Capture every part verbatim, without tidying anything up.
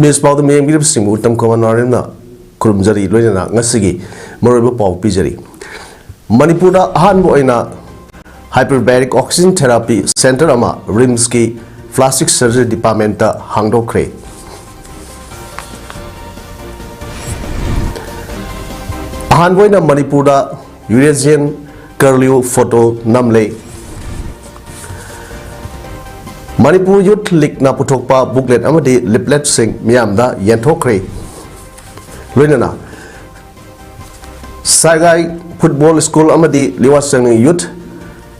News ꯄꯥꯎꯗ ꯃꯤꯌꯦꯡꯕꯤꯔꯤꯕꯁꯤꯡꯕꯨ ꯎꯇꯝ ꯀꯨꯃꯥꯔ ꯅꯥꯔꯦꯝꯅ ꯈꯨꯔꯨꯝꯖꯔꯤ꯫ ꯂꯣꯏꯅꯅ ꯉꯁꯤꯒꯤ ꯃꯔꯨꯑꯣꯏꯕ ꯄꯥꯎ ꯄꯤꯖꯔꯤ꯫ ꯃꯅꯤꯄꯨꯔꯗ ꯑꯍꯥꯟꯕ ꯑꯣꯏꯅ Hyperbaric Oxygen Therapy Center ꯑꯃ ꯔꯤꯝꯁꯀꯤ Plastic Surgery Departmentꯇ ꯍꯥꯡꯗꯣꯛꯈ꯭ꯔꯦ꯫ ꯑꯍꯥꯟꯕ ꯑꯣꯏꯅ ꯃꯅꯤꯄꯨꯔꯗ ꯌꯨꯔꯦꯁꯤꯌꯟ ꯀꯔꯂꯤꯌꯨ ꯐꯣꯇꯣ ꯅꯝꯂꯦ꯫ ꯃꯅꯤꯄꯨꯔ ꯌꯨꯊ ꯂꯤꯒꯅ ꯄꯨꯊꯣꯛꯄ ꯕꯨꯛꯂꯦꯠ ꯑꯃꯗꯤ ꯂꯤꯐꯂꯦꯠꯁꯤꯡ ꯃꯤꯌꯥꯝꯗ ꯌꯦꯟꯊꯣꯛꯈ꯭ꯔꯦ꯫ ꯂꯣꯏꯅꯅ ꯁꯥꯏꯒꯥꯏ ꯐꯨꯠꯕꯣꯜ ꯁ꯭ꯀꯨꯜ ꯑꯃꯗꯤ ꯂꯤꯋꯥꯆꯪ ꯌꯨꯊ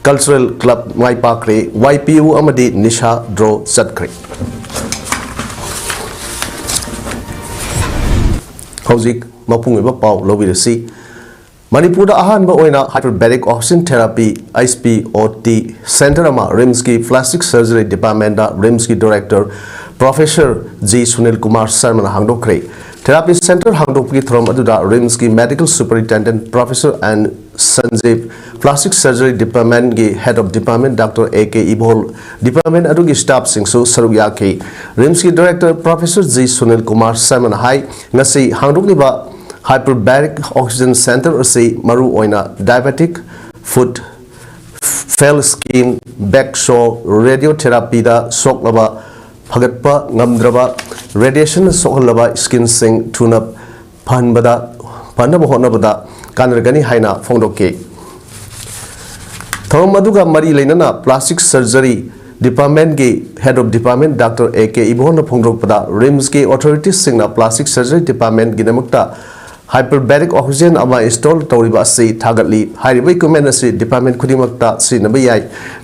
ꯀꯜꯆꯔꯦꯜ ꯀ꯭ꯂꯕ ꯃꯥꯏ ꯄꯥꯛꯈ꯭ꯔꯦ꯫ ꯋꯥꯏ ꯄꯤ ꯌꯨ ꯑꯃꯗꯤ ꯅꯤꯁꯥ ꯗ꯭ꯔꯣ ꯆꯠꯈ꯭ꯔꯦ꯫ ꯍꯧꯖꯤꯛ ꯃꯄꯨꯡ ꯑꯣꯏꯕ ꯄꯥꯎ ꯂꯧꯕꯤꯔꯁꯤ꯫ ꯃꯅꯤꯄꯨꯔꯗ ꯑꯍꯥꯟꯕ ꯑꯣꯏꯅ Hyperbaric Oxygen Therapy, H P O T, Center ꯑꯃ ꯔꯤꯝꯁꯀꯤ Plastic Surgery Departmentꯇ ꯔꯤꯝꯁꯀꯤ Director Professor G Sunil Kumar ꯁꯔꯃꯅ ꯍꯥꯡꯗꯣꯛꯈ꯭ꯔꯦ꯫ Therapy Center ꯍꯥꯡꯗꯣꯛꯄꯒꯤ ꯊꯧꯔꯝ ꯑꯗꯨꯗ ꯔꯤꯝꯁꯀꯤ Medical Superintendent Professor N ꯁꯟꯖꯤꯕ, Plastic Surgery Departmentꯀꯤ Head of Department Doctor A K ꯏꯕꯣꯜ, department ꯑꯗꯨꯒꯤ staffꯁꯤꯡꯁꯨ ꯁꯔꯨꯛ ꯌꯥꯈꯤ꯫ ꯔꯤꯝꯁꯀꯤ Director Professor G Sunil Kumar ꯁꯔꯃꯅ ꯍꯥꯏ, ꯉꯁꯤ ꯍꯥꯡꯗꯣꯛꯂꯤꯕ Hyperbaric Oxygen Center ꯑꯁꯤ ꯃꯔꯨ ꯑꯣꯏꯅ diabetic foot, failed skin, back, shoulder, radiotherapyꯗ ꯁꯣꯛꯂꯕ, ꯐꯒꯠꯄ ꯉꯝꯗ꯭ꯔꯕ, radiationꯅ ꯁꯣꯛꯍꯜꯂꯕ skinꯁꯤꯡ ꯊꯨꯅ ꯐꯍꯟꯕꯗ, ꯐꯅꯕ ꯍꯣꯠꯅꯕꯗ ꯀꯥꯟꯅꯔꯒꯅꯤ ꯍꯥꯏꯅ ꯐꯣꯡꯗꯣꯛꯈꯤ꯫ ꯊꯧꯔꯝ ꯑꯗꯨꯒ ꯃꯔꯤ ꯂꯩꯅꯅ Plastic Surgery Departmentꯀꯤ Head of Department Doctor A K ꯏꯕꯣꯜꯅ ꯐꯣꯡꯗꯣꯔꯛꯄꯗ, ꯔꯤꯝꯁꯀꯤ authoritiesꯁꯤꯡꯅ Plastic Surgery Departmentꯒꯤꯗꯃꯛꯇ Hyperbaric Oxygen ꯑꯃ install ꯇꯧꯔꯤꯕ ꯑꯁꯤ ꯊꯥꯒꯠꯂꯤ꯫ ꯍꯥꯏꯔꯤꯕ equipment ꯑꯁꯤ department ꯈꯨꯗꯤꯡꯃꯛꯇ ꯁꯤꯖꯤꯟꯅꯕ ꯌꯥꯏ꯫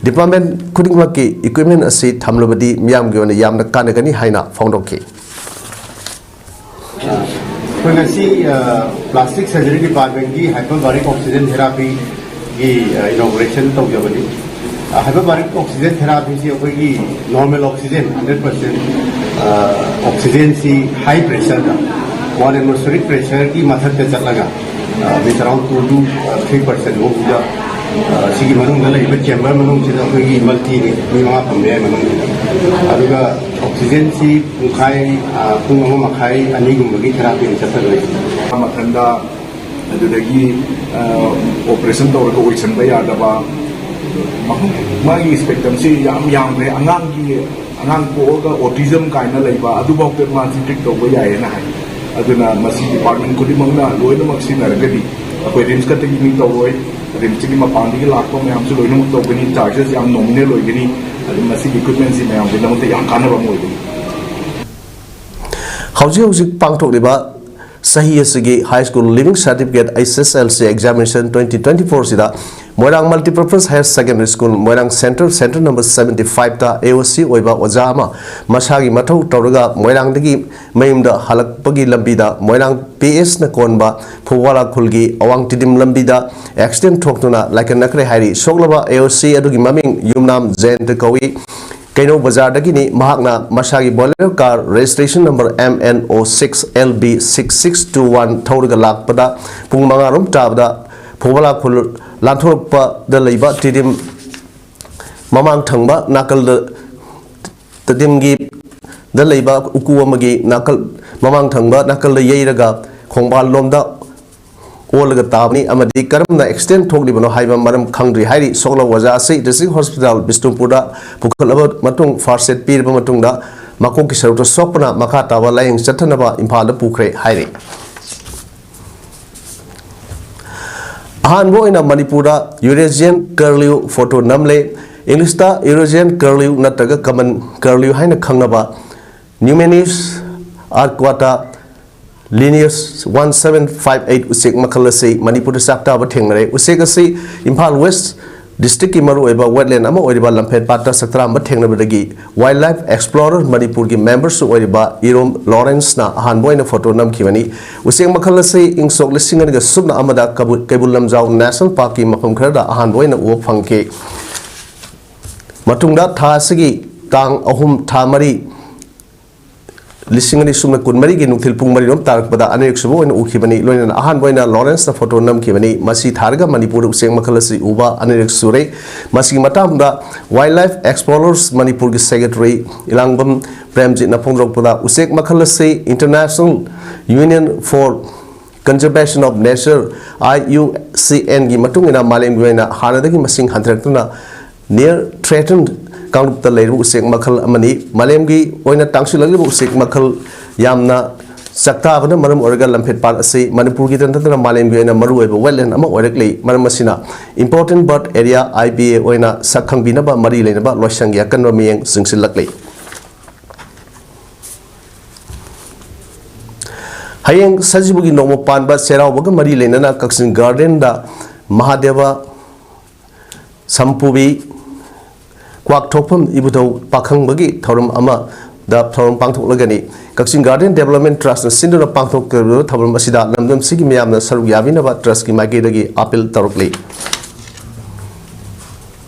Department ꯈꯨꯗꯤꯡꯃꯛꯀꯤ equipment ꯑꯁꯤ ꯊꯝꯂꯕꯗꯤ ꯃꯤꯌꯥꯝꯒꯤ ꯑꯣꯏꯅ ꯌꯥꯝꯅ ꯀꯥꯟꯅꯒꯅꯤ ꯍꯥꯏꯅ ꯐꯣꯡꯗꯣꯛꯈꯤ꯫ ꯑꯩꯈꯣꯏ ꯉꯁꯤ, ꯑ, Plastic Surgery Departmentꯀꯤ Hyperbaric Oxygen Therapyꯒꯤ, ꯑ, inauguration ꯇꯧꯖꯕꯅꯤ꯫ ꯑ, Hyperbaric Oxygen Therapyꯁꯤ ꯑꯩꯈꯣꯏꯒꯤ normal oxygen, hundred percent, ꯑ, oxygenꯁꯤ high pressureꯗ, one atmospheric pressureꯒꯤ ꯃꯊꯛꯇ ꯆꯠꯂꯒ, ꯑ, meter round two to, ꯑ, three percent ꯐꯥꯎꯕꯗ ꯁꯤꯒꯤ ꯃꯅꯨꯡꯗ ꯂꯩꯔꯤꯕ ꯆꯦꯝꯕꯔ ꯃꯅꯨꯡꯁꯤꯗ ꯑꯩꯈꯣꯏꯒꯤ ꯃꯜꯇꯤꯅꯤ, ꯃꯤ ꯃꯉꯥ ꯐꯝꯕ ꯌꯥꯏ ꯃꯅꯨꯡꯁꯤꯗ꯫ ꯑꯗꯨꯒ ꯑꯣꯛꯁꯤꯖꯦꯟꯁꯤ ꯄꯨꯡꯈꯥꯏ, ꯄꯨꯡ ꯑꯃ ꯃꯈꯥꯏ, ꯑꯅꯤꯒꯨꯝꯕꯒꯤ ꯊꯦꯔꯥꯄꯤ ꯑꯃ ꯆꯠꯊꯗꯣꯏꯅꯤ꯫ ꯃꯊꯟꯗ ꯑꯗꯨꯗꯒꯤ ꯑꯣꯄꯔꯦꯁꯟ ꯇꯧꯔꯒ ꯑꯣꯏꯁꯟꯕ ꯌꯥꯗꯕ, ꯃꯥꯒꯤ ꯁ꯭ꯄꯦꯛꯇ꯭ꯔꯝꯁꯤ ꯌꯥꯝ ꯌꯥꯝꯈ꯭ꯔꯦ꯫ ꯑꯉꯥꯡꯒꯤ ꯑꯉꯥꯡ ꯄꯣꯛꯑꯒ ꯑꯣꯇꯤꯖꯝ ꯀꯥꯏꯅ ꯂꯩꯕ ꯑꯗꯨꯐꯥꯎꯗ ꯃꯥꯁꯤ ꯇ꯭ꯔꯤꯠ ꯇꯧꯕ ꯌꯥꯏꯌꯦꯅ ꯍꯥꯏ꯫ ꯑꯗꯨꯅ ꯃꯁꯤ ꯗꯤꯄꯥꯔꯠꯃꯦꯟ ꯈꯨꯗꯤꯡꯃꯛꯅ ꯂꯣꯏꯅꯃꯛ ꯁꯤꯖꯤꯟꯅꯔꯒꯗꯤ ꯑꯩꯈꯣꯏ ꯔꯤꯝꯁ ꯈꯛꯇꯒꯤ ꯃꯤ ꯇꯧꯔꯣꯏ, ꯔꯤꯝꯁꯇꯒꯤ ꯃꯄꯥꯟꯗꯒꯤ ꯂꯥꯛꯄ ꯃꯌꯥꯝꯁꯨ ꯂꯣꯏꯅꯃꯛ ꯇꯧꯒꯅꯤ꯫ ꯆꯥꯔꯖꯦꯁ ꯌꯥꯝ ꯅꯣꯃꯤꯅꯦꯜ ꯑꯣꯏꯒꯅꯤ꯫ ꯑꯗꯨ ꯃꯁꯤꯒꯤ ꯏꯀ꯭ꯋꯤꯞꯃꯦꯟꯁꯤ ꯃꯌꯥꯝꯒꯤꯗꯃꯛꯇ ꯌꯥꯝ ꯀꯥꯟꯅꯕ ꯑꯃ ꯑꯣꯏꯒꯅꯤ꯫ ꯍꯧꯖꯤꯛ ꯍꯧꯖꯤꯛ ꯄꯥꯡꯊꯣꯛꯂꯤꯕ ꯆꯍꯤ ꯑꯁꯤꯒꯤ High School Leaving Certificate, H S L C Examination twenty twenty-four ꯁꯤꯗ ꯃꯣꯏꯔꯥꯡ Multipurpose Higher Secondary School, ꯃꯣꯏꯔꯥꯡ Centre, Centre number seventy five ꯇ A O C ꯑꯣꯏꯕ ꯑꯣꯖꯥ ꯑꯃ ꯃꯁꯥꯒꯤ ꯃꯊꯧ ꯇꯧꯔꯒ ꯃꯣꯏꯔꯥꯡꯗꯒꯤ ꯃꯌꯨꯝꯗ ꯍꯜꯂꯛꯄꯒꯤ ꯂꯝꯕꯤꯗ ꯃꯣꯏꯔꯥꯡ P S ꯅ ꯀꯣꯟꯕ ꯐꯧꯕꯥꯂꯥ ꯈꯨꯜꯒꯤ ꯑꯋꯥꯡ ꯇꯤꯗꯤꯝ ꯂꯝꯕꯤꯗ ꯑꯦꯛꯁꯤꯗꯦꯟ ꯊꯣꯛꯇꯨꯅ ꯂꯥꯏꯀꯠꯅꯈ꯭ꯔꯦ ꯍꯥꯏꯔꯤ꯫ ꯁꯣꯛꯂꯕ A O C ꯑꯗꯨꯒꯤ ꯃꯃꯤꯡ ꯌꯨꯝꯅꯥꯝ ꯖꯌꯟꯇ ꯀꯧꯏ꯫ ꯀꯩꯅꯧ ꯕꯖꯥꯔꯗꯒꯤꯅꯤ꯫ ꯃꯍꯥꯛꯅ ꯃꯁꯥꯒꯤ Bolero car registration number M N O six L B six six two one ꯊꯧꯔꯒ ꯂꯥꯛꯄꯗ ꯄꯨꯡ ꯃꯉꯥ ꯔꯣꯝ ꯇꯥꯕꯗ ꯐꯧꯕꯥꯂꯥ ꯈꯨꯜ ꯂꯥꯟꯊꯣꯔꯛꯄꯗ ꯂꯩꯕ ꯇꯤꯗꯤꯝ ꯃꯃꯥꯡ ꯊꯪꯕ ꯅꯥꯀꯜꯗ, ꯇꯤꯗꯤꯝꯒꯤ ꯗ ꯂꯩꯕ ꯎꯀꯨ ꯑꯃꯒꯤ ꯅꯥꯀꯜ, ꯃꯃꯥꯡ ꯊꯪꯕ ꯅꯥꯀꯜꯗ ꯌꯩꯔꯒ ꯈꯣꯡꯕꯥꯜ ꯂꯣꯝꯗ ꯑꯣꯜꯂꯒ ꯇꯥꯕꯅꯤ ꯑꯃꯗꯤ ꯀꯔꯝꯅ ꯑꯦꯛꯁꯤꯗꯦꯟ ꯊꯣꯛꯂꯤꯕꯅꯣ ꯍꯥꯏꯕ ꯃꯔꯝ ꯈꯪꯗ꯭ꯔꯤ ꯍꯥꯏꯔꯤ꯫ ꯁꯣꯛꯂꯕ ꯑꯣꯖꯥ ꯑꯁꯤ District Hospital ꯕꯤꯁꯅꯨꯄꯨꯔꯗ ꯄꯨꯈꯠꯂꯕ ꯃꯇꯨꯡ, first aid ꯄꯤꯔꯕ ꯃꯇꯨꯡꯗ ꯃꯀꯣꯛꯀꯤ ꯁꯔꯨꯛꯇ ꯁꯣꯛꯄꯅ ꯃꯈꯥ ꯇꯥꯕ ꯂꯥꯌꯦꯡ ꯆꯠꯊꯅꯕ ꯏꯝꯐꯥꯜꯗ ꯄꯨꯈ꯭ꯔꯦ ꯍꯥꯏꯔꯤ꯫ ꯑꯍꯥꯟꯕ ꯑꯣꯏꯅ ꯃꯅꯤꯄꯨꯔꯗ Eurasian curlew photo ꯅꯝꯂꯦ꯫ ꯏꯪꯂꯤꯁꯇ Eurasian curlew ꯅꯠꯇ꯭ꯔꯒ common curlew ꯍꯥꯏꯅ ꯈꯪꯅꯕ Numenius arquata Linnaeus one seven five eight ꯎꯆꯦꯛ ꯃꯈꯜ ꯑꯁꯤ ꯃꯅꯤꯄꯨꯔꯗ ꯆꯥꯛꯇꯥꯕ ꯊꯦꯡꯅꯔꯦ꯫ ꯎꯆꯦꯛ ꯑꯁꯤ ꯏꯝꯐꯥꯜ ꯋꯦꯁ ꯗꯤꯁꯇ꯭ꯔꯤꯛꯀꯤ ꯃꯔꯨꯑꯣꯏꯕ wetland ꯑꯃ ꯑꯣꯏꯔꯤꯕ ꯂꯝꯐꯦꯜ ꯄꯥꯠꯇ ꯆꯥꯛꯇꯥꯔꯝꯕ ꯊꯦꯡꯅꯕꯗꯒꯤ Wildlife Explorer ꯃꯅꯤꯄꯨꯔꯒꯤ ꯃꯦꯝꯕꯔꯁꯨ ꯑꯣꯏꯔꯤꯕ ꯏꯔꯣꯝ ꯂꯣꯔꯦꯟꯁꯅ ꯑꯍꯥꯟꯕ ꯑꯣꯏꯅ ꯐꯣꯇꯣ ꯅꯝꯈꯤꯕꯅꯤ꯫ ꯎꯆꯦꯛ ꯃꯈꯜ ꯑꯁꯤ ꯏꯪ ꯁꯣꯛ ꯂꯤꯁꯤꯡ ꯑꯅꯤꯒ ꯁꯨꯞꯅ ꯑꯃꯗ ꯀꯩꯕꯨꯜ ꯂꯝꯖꯥꯎ ꯅꯦꯁꯅꯦꯜ ꯄꯥꯔꯛꯀꯤ ꯃꯐꯝ ꯈꯔꯗ ꯑꯍꯥꯟꯕ ꯑꯣꯏꯅ ꯎꯕ ꯐꯪꯈꯤ꯫ ꯃꯇꯨꯡꯗ ꯊꯥ ꯑꯁꯤꯒꯤ ꯇꯥꯡ ꯑꯍꯨꯝ, ꯊꯥ ꯃꯔꯤ, ꯂꯤꯁꯤꯡ ꯑꯅꯤ ꯁꯨꯞꯅ ꯀꯨꯟꯃꯔꯤꯒꯤ ꯅꯨꯡꯊꯤꯜ ꯄꯨꯡ ꯃꯔꯤꯔꯣꯝ ꯇꯥꯔꯛꯄꯗ ꯑꯅꯤꯔꯛ ꯁꯨꯕ ꯑꯣꯏꯅ ꯎꯈꯤꯕꯅꯤ꯫ ꯂꯣꯏꯅꯅ ꯑꯍꯥꯟꯕ ꯑꯣꯏꯅ ꯂꯣꯔꯦꯟꯁꯅ ꯐꯣꯇꯣ ꯅꯝꯈꯤꯕꯅꯤ꯫ ꯃꯁꯤ ꯊꯥꯔꯒ ꯃꯅꯤꯄꯨꯔꯗ ꯎꯆꯦꯛ ꯃꯈꯜ ꯑꯁꯤ ꯎꯕ ꯑꯅꯤꯔꯛ ꯁꯨꯔꯦ꯫ ꯃꯁꯤꯒꯤ ꯃꯇꯥꯡꯗ ꯋꯥꯏꯜ ꯂꯥꯏꯐ ꯑꯦꯛꯁꯄ꯭ꯂꯣꯔꯔꯁ ꯃꯅꯤꯄꯨꯔꯒꯤ ꯁꯦꯀ꯭ꯔꯦꯇꯔꯤ ꯏꯂꯥꯡꯕꯝ ꯄ꯭ꯔꯦꯝꯖꯤꯠꯅ ꯐꯣꯡꯗꯣꯔꯛꯄꯗ, ꯎꯆꯦꯛ ꯃꯈꯜ ꯑꯁꯤ International Union for Conservation of Nature, I U C N ꯒꯤ ꯃꯇꯨꯡ ꯏꯟꯅ ꯃꯥꯂꯦꯝꯒꯤ ꯑꯣꯏꯅ ꯍꯥꯟꯅꯗꯒꯤ ꯃꯁꯤꯡ ꯍꯟꯊꯔꯛꯇꯨꯅ near threatened ꯀꯥꯡꯂꯨꯞꯇ ꯂꯩꯔꯤꯕ ꯎꯆꯦꯛ ꯃꯈꯜ ꯑꯃꯅꯤ꯫ ꯃꯥꯂꯦꯝꯒꯤ ꯑꯣꯏꯅ ꯇꯥꯡꯁꯤꯜꯂꯛꯂꯤꯕ ꯎꯆꯦꯛ ꯃꯈꯜ ꯌꯥꯝꯅ ꯆꯥꯛꯇꯥꯕꯅ ꯃꯔꯝ ꯑꯣꯏꯔꯒ ꯂꯝꯐꯦꯠꯄꯥꯠ ꯑꯁꯤ ꯃꯅꯤꯄꯨꯔꯒꯤꯗ ꯅꯠꯇꯅ ꯃꯥꯂꯦꯝꯒꯤ ꯑꯣꯏꯅ ꯃꯔꯨꯑꯣꯏꯕ wetland ꯑꯃ ꯑꯣꯏꯔꯛꯂꯤ꯫ ꯃꯔꯝ ꯑꯁꯤꯅ Important Bird Area, I B A, ꯑꯣꯏꯅ ꯁꯛ ꯈꯪꯕꯤꯅꯕ ꯃꯔꯤ ꯂꯩꯅꯕ ꯂꯣꯏꯁꯪꯒꯤ ꯑꯀꯟꯕ ꯃꯤꯠꯌꯦꯡ ꯆꯤꯡꯁꯤꯜꯂꯛꯂꯤ꯫ ꯍꯌꯦꯡ ꯁꯖꯤꯕꯨꯒꯤ ꯅꯣꯡꯃ ꯄꯥꯟꯕ ꯆꯩꯔꯥꯎꯕꯒ ꯃꯔꯤ ꯂꯩꯅꯅ ꯀꯛꯆꯤꯡ ꯒꯥꯔꯗꯦꯟꯗ ꯃꯍꯥꯗꯦꯕ ꯁꯝꯄꯨꯕꯤ ꯀ꯭ꯋꯥꯛꯊꯣꯛꯐꯝ ꯏꯕꯨꯙꯧ ꯄꯥꯈꯪꯕꯒꯤ ꯊꯧꯔꯝ ꯑꯃꯗ ꯊꯧꯔꯝ ꯄꯥꯡꯊꯣꯛꯂꯒꯅꯤ꯫ ꯀꯛꯆꯤꯡ ꯒꯥꯔꯗꯦꯟ ꯗꯦꯕꯂꯞꯃꯦꯟ ꯇ꯭ꯔꯁꯅ ꯁꯤꯟꯗꯨꯅ ꯄꯥꯡꯊꯣꯛꯀꯗꯧꯔꯤꯕ ꯊꯧꯔꯝ ꯑꯁꯤꯗ ꯂꯝꯗꯝꯁꯤꯒꯤ ꯃꯤꯌꯥꯝꯅ ꯁꯔꯨꯛ ꯌꯥꯕꯤꯅꯕ ꯇ꯭ꯔꯁꯀꯤ ꯃꯥꯏꯀꯩꯗꯒꯤ ꯑꯥꯄꯤꯜ ꯇꯧꯔꯛꯂꯤ꯫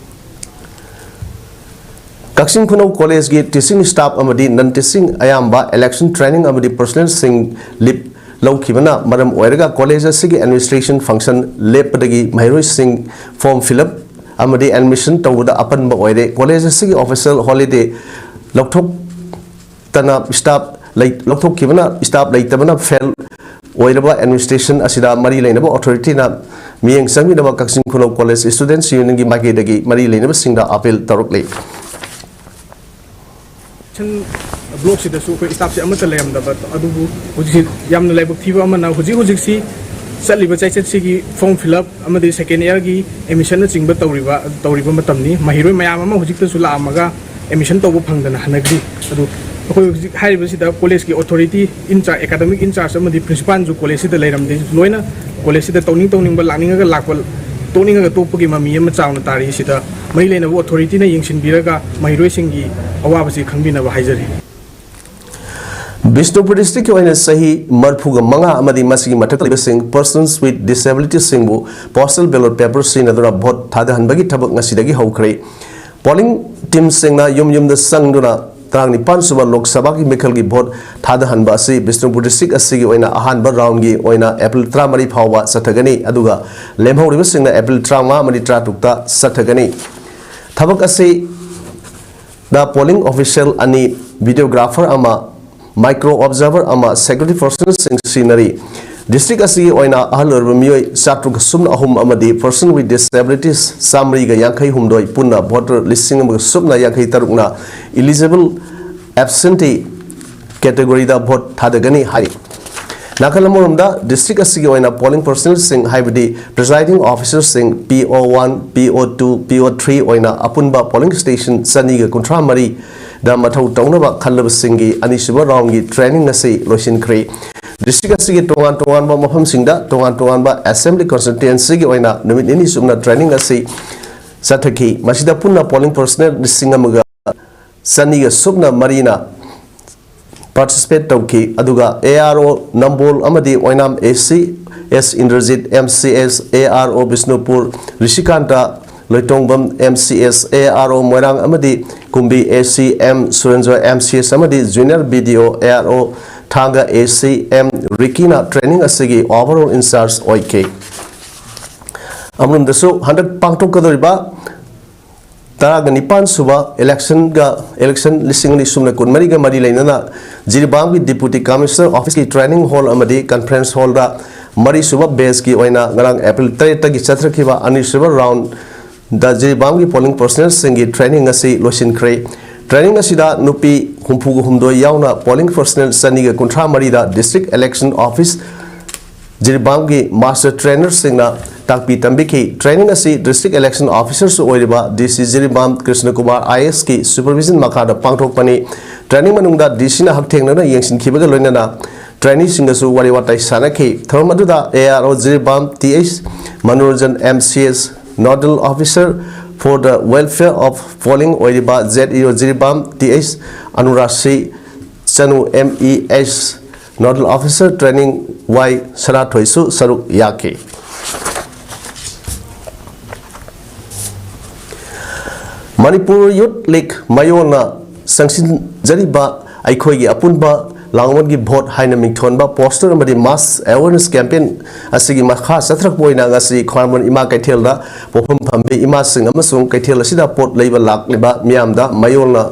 ꯀꯛꯆꯤꯡ ꯈꯨꯅꯧ ꯀꯣꯂꯦꯖꯀꯤ ꯇꯤꯆꯤꯡ ꯁ꯭ꯇꯥꯐ ꯑꯃꯗꯤ ꯅꯟ ꯇꯤꯆꯤꯡ ꯑꯌꯥꯝꯕ ꯏꯂꯦꯛꯁꯟ ꯇ꯭ꯔꯦꯅꯤꯡ ꯑꯃꯗꯤ ꯄꯔꯁꯣꯅꯦꯜꯁꯤꯡ ꯂꯤꯞ ꯂꯧꯈꯤꯕꯅ ꯃꯔꯝ ꯑꯣꯏꯔꯒ ꯀꯣꯂꯦꯖ ꯑꯁꯤꯒꯤ ꯑꯦꯗꯃꯤꯅꯤꯁꯇ꯭ꯔꯦꯁꯟ ꯐꯪꯁꯟ ꯂꯦꯞꯄꯗꯒꯤ ꯃꯍꯩꯔꯣꯏꯁꯤꯡ ꯐꯣꯔꯝ ꯐꯤꯜ ꯑꯞ ꯑꯃꯗꯤ ꯑꯦꯗꯃꯤꯁꯟ ꯇꯧꯕꯗ ꯑꯄꯟꯕ ꯑꯣꯏꯔꯦ꯫ ꯀꯣꯂꯦꯖ ꯑꯁꯤꯒꯤ ꯑꯣꯐꯤꯁꯤꯌꯦꯜ ꯍꯣꯂꯤꯗꯦ ꯂꯧꯊꯣꯛ ꯇꯅ ꯁ꯭ꯇꯥꯐ ꯂꯩ-, ꯂꯧꯊꯣꯛꯈꯤꯕꯅ ꯁ꯭ꯇꯥꯐ ꯂꯩꯇꯕꯅ ꯐꯦꯜ ꯑꯣꯏꯔꯕ ꯑꯦꯗꯃꯤꯅꯤꯁꯇ꯭ꯔꯦꯁꯟ ꯑꯁꯤꯗ ꯃꯔꯤ ꯂꯩꯅꯕ ꯑꯣꯊꯣꯔꯤꯇꯤꯅ ꯃꯤꯠꯌꯦꯡ ꯆꯪꯕꯤꯅꯕ ꯀꯛꯆꯤꯡ ꯈꯨꯅꯧ ꯀꯣꯂꯦꯖ ꯁ꯭ꯇꯨꯗꯦꯟꯠꯁ ꯌꯨꯅꯤꯌꯟꯒꯤ ꯃꯥꯏꯀꯩꯗꯒꯤ ꯃꯔꯤ ꯂꯩꯅꯕꯁꯤꯡꯗ ꯑꯥꯄꯤꯜ ꯇꯧꯔꯛꯂꯤ꯫ ꯕ꯭ꯂꯣꯛꯁꯤꯗꯁꯨ ꯑꯩꯈꯣꯏ ꯁ꯭ꯇꯥꯐꯁꯦ ꯑꯃꯠꯇ ꯂꯩꯔꯝꯗꯕ, ꯑꯗꯨꯕꯨ ꯍꯧꯖꯤꯛꯁꯤ ꯌꯥꯝꯅ ꯂꯥꯏꯕꯛ ꯊꯤꯕ ꯑꯃꯅ, ꯍꯧꯖꯤꯛ ꯍꯧꯖꯤꯛꯁꯤ ꯆꯠꯂꯤꯕ ꯆꯩꯆꯠꯁꯤꯒꯤ ꯐꯣꯔꯝ ꯐꯤꯜ ꯑꯞ ꯑꯃꯗꯤ ꯁꯦꯀꯦꯟ ꯏꯌꯥꯔꯒꯤ ꯑꯦꯗꯃꯤꯁꯟꯅꯆꯤꯡꯕ ꯇꯧꯔꯤꯕ, ꯇꯧꯔꯤꯕ ꯃꯇꯝꯅꯤ꯫ ꯃꯍꯩꯔꯣꯏ ꯃꯌꯥꯝ ꯑꯃ ꯍꯧꯖꯤꯛꯇꯁꯨ ꯂꯥꯛꯑꯝꯃꯒ ꯑꯦꯗꯃꯤꯁꯟ ꯇꯧꯕ ꯐꯪꯗꯅ ꯍꯟꯅꯈ꯭ꯔꯤ꯫ ꯑꯗꯨ ꯑꯩꯈꯣꯏ ꯍꯧꯖꯤꯛ ꯍꯥꯏꯔꯤꯕꯁꯤꯗ ꯀꯣꯂꯦꯖꯀꯤ ꯑꯣꯊꯣꯔꯤꯇꯤ ꯏꯟꯆꯥꯔꯖ, ꯑꯦꯀꯥꯗꯃꯤꯛ ꯏꯟꯆꯥꯔꯖ ꯑꯃꯗꯤ ꯄ꯭ꯔꯤꯟꯁꯤꯄꯥꯜꯁꯨ ꯀꯣꯂꯦꯖꯁꯤꯗ ꯂꯩꯔꯝꯗꯦ꯫ ꯂꯣꯏꯅ ꯀꯣꯂꯦꯖꯁꯤꯗ ꯇꯧꯅꯤꯡ ꯇꯧꯅꯤꯡꯕ, ꯂꯥꯛꯅꯤꯡꯉꯒ ꯂꯥꯛꯄ, ꯇꯣꯛꯅꯤꯡꯉꯒ ꯇꯣꯛꯄꯒꯤ ꯃꯃꯤ ꯑꯃ ꯆꯥꯎꯅ ꯇꯥꯔꯤ꯫ ꯁꯤꯗ ꯃꯔꯤ ꯂꯩꯅꯕ ꯑꯣꯊꯣꯔꯤꯇꯤꯅ ꯌꯦꯡꯁꯤꯟꯕꯤꯔꯒ ꯃꯍꯩꯔꯣꯏꯁꯤꯡꯒꯤ ꯑꯋꯥꯕꯁꯤ ꯈꯪꯕꯤꯅꯕ ꯍꯥꯏꯖꯔꯤ꯫ ꯕꯤꯁꯅꯨꯄꯨꯔ ꯗꯤꯁꯇ꯭ꯔꯤꯛꯀꯤ ꯑꯣꯏꯅ ꯆꯍꯤ ꯃꯔꯤꯐꯨꯒ ꯃꯉꯥ ꯑꯃꯗꯤ ꯃꯁꯤꯒꯤ ꯃꯊꯛꯇ ꯂꯩꯕꯁꯤꯡ, Persons with Disabilities, ꯁꯤꯡꯕꯨ postal ballot paper ꯁꯤꯖꯤꯟꯅꯗꯨꯅ ꯚꯣꯠ ꯊꯥꯗꯍꯟꯕꯒꯤ ꯊꯕꯛ ꯉꯁꯤꯗꯒꯤ ꯍꯧꯈ꯭ꯔꯦ꯫ ꯄꯣꯂꯤꯡ ꯇꯤꯝꯁꯤꯡꯅ ꯌꯨꯝ ꯌꯨꯝꯗ ꯆꯪꯗꯨꯅ ꯇꯔꯥꯅꯤꯄꯥꯟ ꯁꯨꯕ ꯂꯣꯛ ꯁꯚꯥꯒꯤ ꯃꯤꯈꯜꯒꯤ ꯚꯣꯠ ꯊꯥꯗꯍꯟꯕ ꯑꯁꯤ ꯕꯤꯁꯅꯨꯄꯨꯔ ꯗꯤꯁꯇ꯭ꯔꯤꯛ ꯑꯁꯤꯒꯤ ꯑꯣꯏꯅ ꯑꯍꯥꯟꯕ ꯔꯥꯎꯟꯒꯤ ꯑꯣꯏꯅ ꯑꯦꯄ꯭ꯔꯤꯜ ꯇꯔꯥꯃꯔꯤ ꯐꯥꯎꯕ ꯆꯠꯊꯒꯅꯤ, ꯑꯗꯨꯒ ꯂꯦꯝꯍꯧꯔꯤꯕꯁꯤꯡꯅ ꯑꯦꯄ꯭ꯔꯤꯜ ꯇꯔꯥꯃꯉꯥ ꯑꯃꯗꯤ ꯇꯔꯥꯇꯔꯨꯛꯇ ꯆꯠꯊꯒꯅꯤ꯫ ꯊꯕꯛ ꯑꯁꯤꯗ ꯄꯣꯂꯤꯡ ꯑꯣꯐꯤꯁꯤꯌꯦꯜ ꯑꯅꯤ, ꯚꯤꯗꯤꯑꯣꯒ꯭ꯔꯥꯐꯔ ꯑꯃ, ꯃꯥꯏꯀ꯭ꯔꯣ ꯑꯣꯕꯖꯥꯔꯚꯔ ꯑꯃ, ꯁꯦꯀ꯭ꯌꯨꯔꯤꯇꯤ ꯄꯔꯁꯅꯦꯜꯁꯤꯡ ꯁꯤꯖꯤꯟꯅꯔꯤ꯫ ꯗꯤꯁꯇ꯭ꯔꯤꯛ ꯑꯁꯤꯒꯤ ꯑꯣꯏꯅ ꯑꯍꯜ ꯑꯣꯏꯔꯕ ꯃꯤꯑꯣꯏ ꯆꯥꯇ꯭ꯔꯨꯛ ꯁꯨꯞꯅ ꯑꯍꯨꯝ ꯑꯃꯗꯤ ꯄꯔꯁꯟ ꯋꯤꯠ ꯗꯤꯁꯑꯦꯕꯤꯂꯤꯇꯤꯁ ꯆꯥꯃꯔꯤꯒ ꯌꯥꯡꯈꯩ ꯍꯨꯝꯗꯣꯏ, ꯄꯨꯟꯅ ꯚꯣꯇꯔ ꯂꯤꯁꯤꯡ ꯑꯃꯒ ꯁꯨꯞꯅ ꯌꯥꯡꯈꯩ ꯇꯔꯨꯛꯅ ꯏꯂꯤꯖꯤꯕꯜ ꯑꯦꯕꯁꯦꯟꯇꯤ ꯀꯦꯇꯦꯒꯣꯔꯤꯗ ꯚꯣꯠ ꯊꯥꯗꯒꯅꯤ ꯍꯥꯏꯔꯤ꯫ ꯅꯥꯀꯜ ꯑꯃꯔꯣꯝꯗ, ꯗꯤꯁꯇ꯭ꯔꯤꯛ ꯑꯁꯤꯒꯤ ꯑꯣꯏꯅ ꯄꯣꯂꯤꯡ ꯄꯔꯁꯅꯦꯜꯁꯤꯡ, ꯍꯥꯏꯕꯗꯤ ꯄ꯭ꯔꯤꯖꯥꯏꯗꯤꯡ ꯑꯣꯐꯤꯁꯔꯁꯤꯡ, ꯄꯤ ꯑꯣ ꯋꯥꯟ, ꯄꯤ ꯑꯣ ꯇꯨ, ꯄꯤ ꯑꯣ ꯊ꯭ꯔꯤ ꯑꯣꯏꯅ ꯑꯄꯨꯟꯕ ꯄꯣꯂꯤꯡ ꯁ꯭ꯇꯦꯁꯟ ꯆꯅꯤꯒ ꯀꯨꯟꯊ꯭ꯔꯥ ꯃꯔꯤꯗ ꯃꯊꯧ ꯇꯧꯅꯕ ꯈꯜꯂꯕꯁꯤꯡꯒꯤ ꯑꯅꯤꯁꯨꯕ ꯔꯥꯎꯟꯒꯤ ꯇ꯭ꯔꯦꯅꯤꯡ ꯑꯁꯤ ꯂꯣꯏꯁꯤꯟꯈ꯭ꯔꯦ꯫ ꯗꯤꯁꯇ꯭ꯔꯤꯛ ꯑꯁꯤꯒꯤ ꯇꯣꯉꯥꯟ ꯇꯣꯉꯥꯟꯕ ꯃꯐꯝꯁꯤꯡꯗ ꯇꯣꯉꯥꯟ ꯇꯣꯉꯥꯟꯕ ꯑꯦꯁꯦꯝꯕ꯭ꯂꯤ ꯀꯟꯁꯇꯤꯇ꯭ꯋꯦꯟꯁꯤꯒꯤ ꯑꯣꯏꯅ ꯅꯨꯃꯤꯠ ꯅꯤꯅꯤ ꯆꯨꯞꯅ ꯇ꯭ꯔꯦꯅꯤꯡ ꯑꯁꯤ ꯆꯠꯊꯈꯤ꯫ ꯃꯁꯤꯗ ꯄꯨꯟꯅ ꯄꯣꯂꯤꯡ ꯄꯔꯁꯅꯦꯜ ꯂꯤꯁꯤꯡ ꯑꯃꯒ ꯆꯅꯤꯒ ꯁꯨꯞꯅ ꯃꯔꯤꯅ ꯄꯥꯔꯇꯤꯁꯤꯄꯦꯠ ꯇꯧꯈꯤ꯫ ꯑꯗꯨꯒ ꯑꯦ ꯑꯥꯔ ꯑꯣ ꯅꯝꯕꯣꯜ ꯑꯃꯗꯤ ꯑꯣꯏꯅꯥꯝ ꯑꯦ ꯁꯤ, ꯑꯦꯁ ꯏꯟꯗ꯭ꯔꯖꯤꯠ, ꯑꯦꯝ ꯁꯤ ꯑꯦꯁ, ꯑꯦ ꯑꯥꯔ ꯑꯣ ꯕꯤꯁꯅꯨꯄꯨꯔ ꯔꯤꯁꯤꯀꯥꯟꯇ, ꯂꯣꯏꯇꯣꯡꯕꯝ, ꯑꯦꯝ ꯁꯤ ꯑꯦꯁ, ꯑꯦ ꯑꯥꯔ ꯑꯣ ꯃꯣꯏꯔꯥꯡ ꯑꯃꯗꯤ ꯀꯨꯝꯕꯤ, ꯑꯦ ꯁꯤ ꯑꯦꯝ ꯁꯨꯔꯦꯟꯗ꯭ꯔ, ꯑꯦꯝ ꯁꯤ ꯑꯦꯁ ꯑꯃꯗꯤ ꯖꯨꯅꯤꯌꯔ ꯕꯤ ꯗꯤ ꯑꯣ, ꯑꯦ ꯑꯥꯔ ꯑꯣ ꯊꯥꯡꯒ, ꯑꯦ ꯁꯤ ꯑꯦꯝ ꯔꯤꯀꯤꯅ ꯇ꯭ꯔꯦꯅꯤꯡ ꯑꯁꯤꯒꯤ ꯑꯣꯚꯔꯑꯣꯜ ꯏꯟꯆꯥꯔꯖ ꯑꯣꯏꯈꯤ꯫ ꯑꯃꯔꯣꯝꯗꯁꯨ, ꯍꯟꯗꯛ ꯄꯥꯡꯊꯣꯛꯀꯗꯧꯔꯤꯕ ꯇꯔꯥꯒ ꯅꯤꯄꯥꯟ ꯁꯨꯕ ꯏꯂꯦꯛꯁꯟꯒ, ꯏꯂꯦꯛꯁꯟ ꯂꯤꯁꯤꯡ ꯑꯅꯤ ꯁꯨꯞꯅ ꯀꯨꯟꯃꯔꯤꯒ ꯃꯔꯤ ꯂꯩꯅꯅ ꯖꯤꯔꯤꯕꯥꯝꯒꯤ ꯗꯤꯄꯨꯇꯤ ꯀꯃꯤꯁꯅꯔ ꯑꯣꯐꯤꯁꯀꯤ ꯇ꯭ꯔꯦꯅꯤꯡ ꯍꯣꯜ ꯑꯃꯗꯤ ꯀꯟꯐꯔꯦꯟꯁ ꯍꯣꯜꯗ ꯃꯔꯤꯁꯨꯕ ꯕꯦꯆꯀꯤ ꯑꯣꯏꯅ ꯉꯔꯥꯡ ꯑꯦꯄ꯭ꯔꯤꯜ ꯇꯔꯦꯠꯇꯒꯤ ꯆꯠꯊꯈꯤꯕ ꯑꯅꯤꯁꯨꯕ ꯔꯥꯎꯟꯗ ꯖꯤꯔꯤꯕꯥꯝꯒꯤ ꯄꯣꯂꯤꯡ ꯄꯔꯁꯅꯦꯜꯁꯤꯡꯒꯤ ꯇ꯭ꯔꯦꯅꯤꯡ ꯑꯁꯤ ꯂꯣꯏꯁꯤꯟꯈ꯭ꯔꯦ꯫ ꯇ꯭ꯔꯦꯅꯤꯡ ꯑꯁꯤꯗ ꯅꯨꯄꯤ ꯍꯨꯝꯐꯨꯒ ꯍꯨꯝꯗꯣꯏ ꯌꯥꯎꯅ ꯄꯣꯂꯤꯡ ꯄꯔꯁꯅꯦꯜ ꯆꯅꯤꯒ ꯀꯨꯟꯊ꯭ꯔꯥ ꯃꯔꯤꯗ ꯗꯤꯁꯇ꯭ꯔꯤꯛ ꯏꯂꯦꯛꯁꯟ ꯑꯣꯐꯤꯁ ꯖꯤꯔꯤꯕꯥꯝꯒꯤ ꯃꯥꯁꯇꯔ ꯇ꯭ꯔꯦꯅꯔꯁꯤꯡꯅ ꯇꯥꯛꯄꯤ ꯇꯝꯕꯤꯈꯤ꯫ ꯇ꯭ꯔꯦꯅꯤꯡ ꯑꯁꯤ ꯗꯤꯁꯇ꯭ꯔꯤꯛ ꯏꯂꯦꯛꯁꯟ ꯑꯣꯐꯤꯁꯔꯁꯨ ꯑꯣꯏꯔꯤꯕ ꯗꯤ ꯁꯤ ꯖꯤꯔꯤꯕꯥꯝ ꯀ꯭ꯔꯤꯁꯅ ꯀꯨꯃꯥꯔ ꯑꯥꯏ ꯑꯦꯁꯀꯤ ꯁꯨꯄꯔꯚꯤꯖꯟ ꯃꯈꯥꯗ ꯄꯥꯡꯊꯣꯛꯄꯅꯤ꯫ ꯇ꯭ꯔꯦꯅꯤꯡ ꯃꯅꯨꯡꯗ ꯗꯤ ꯁꯤꯅ ꯍꯛꯊꯦꯡꯅꯅ ꯌꯦꯡꯁꯤꯟꯈꯤꯕꯒ ꯂꯣꯏꯅꯅ ꯇ꯭ꯔꯦꯅꯤꯁꯤꯡꯒꯁꯨ ꯋꯥꯔꯤ ꯋꯥꯇꯥꯏ ꯁꯥꯟꯅꯈꯤ꯫ ꯊꯧꯔꯝ ꯑꯗꯨꯗ A R O Jiribam T H Manoranjan, M C S Nodal Officer for the Welfare of Polling ꯑꯣꯏꯔꯤꯕ ꯖꯦꯠ E O Jiribam T H Anuraj ꯁꯤ, Chanu, M E S Nodal Officer Training Y ꯁꯅꯥꯊꯣꯏꯁꯨ ꯁꯔꯨꯛ ꯌꯥꯈꯤ꯫ ꯃꯅꯤꯄꯨꯔ ꯌꯨꯠ ꯂꯤꯒ ꯃꯌꯣꯟꯅ ꯆꯪꯁꯤꯟꯖꯔꯤꯕ ꯑꯩꯈꯣꯏꯒꯤ ꯑꯄꯨꯟꯕ ꯂꯥꯡꯕꯟꯒꯤ ꯚꯣꯠ ꯍꯥꯏꯅ ꯃꯤꯡꯊꯣꯟꯕ ꯄꯣꯁꯇꯔ ꯑꯃꯗꯤ ꯃꯥꯁ ꯑꯦꯋꯦꯔꯅꯦꯁ ꯀꯦꯝꯄꯦꯟ ꯑꯁꯤꯒꯤ ꯃꯈꯥ ꯆꯠꯊꯔꯛꯄ ꯑꯣꯏꯅ ꯉꯁꯤ ꯈ꯭ꯋꯥꯏꯔꯝꯕꯟ ꯏꯃꯥ ꯀꯩꯊꯦꯜꯗ ꯄꯣꯠꯐꯝ ꯐꯝꯕꯤ ꯏꯃꯥꯁꯤꯡ ꯑꯃꯁꯨꯡ ꯀꯩꯊꯦꯜ ꯑꯁꯤꯗ ꯄꯣꯠ ꯂꯩꯕ ꯂꯥꯛꯂꯤꯕ ꯃꯤꯌꯥꯝꯗ ꯃꯌꯣꯜꯅ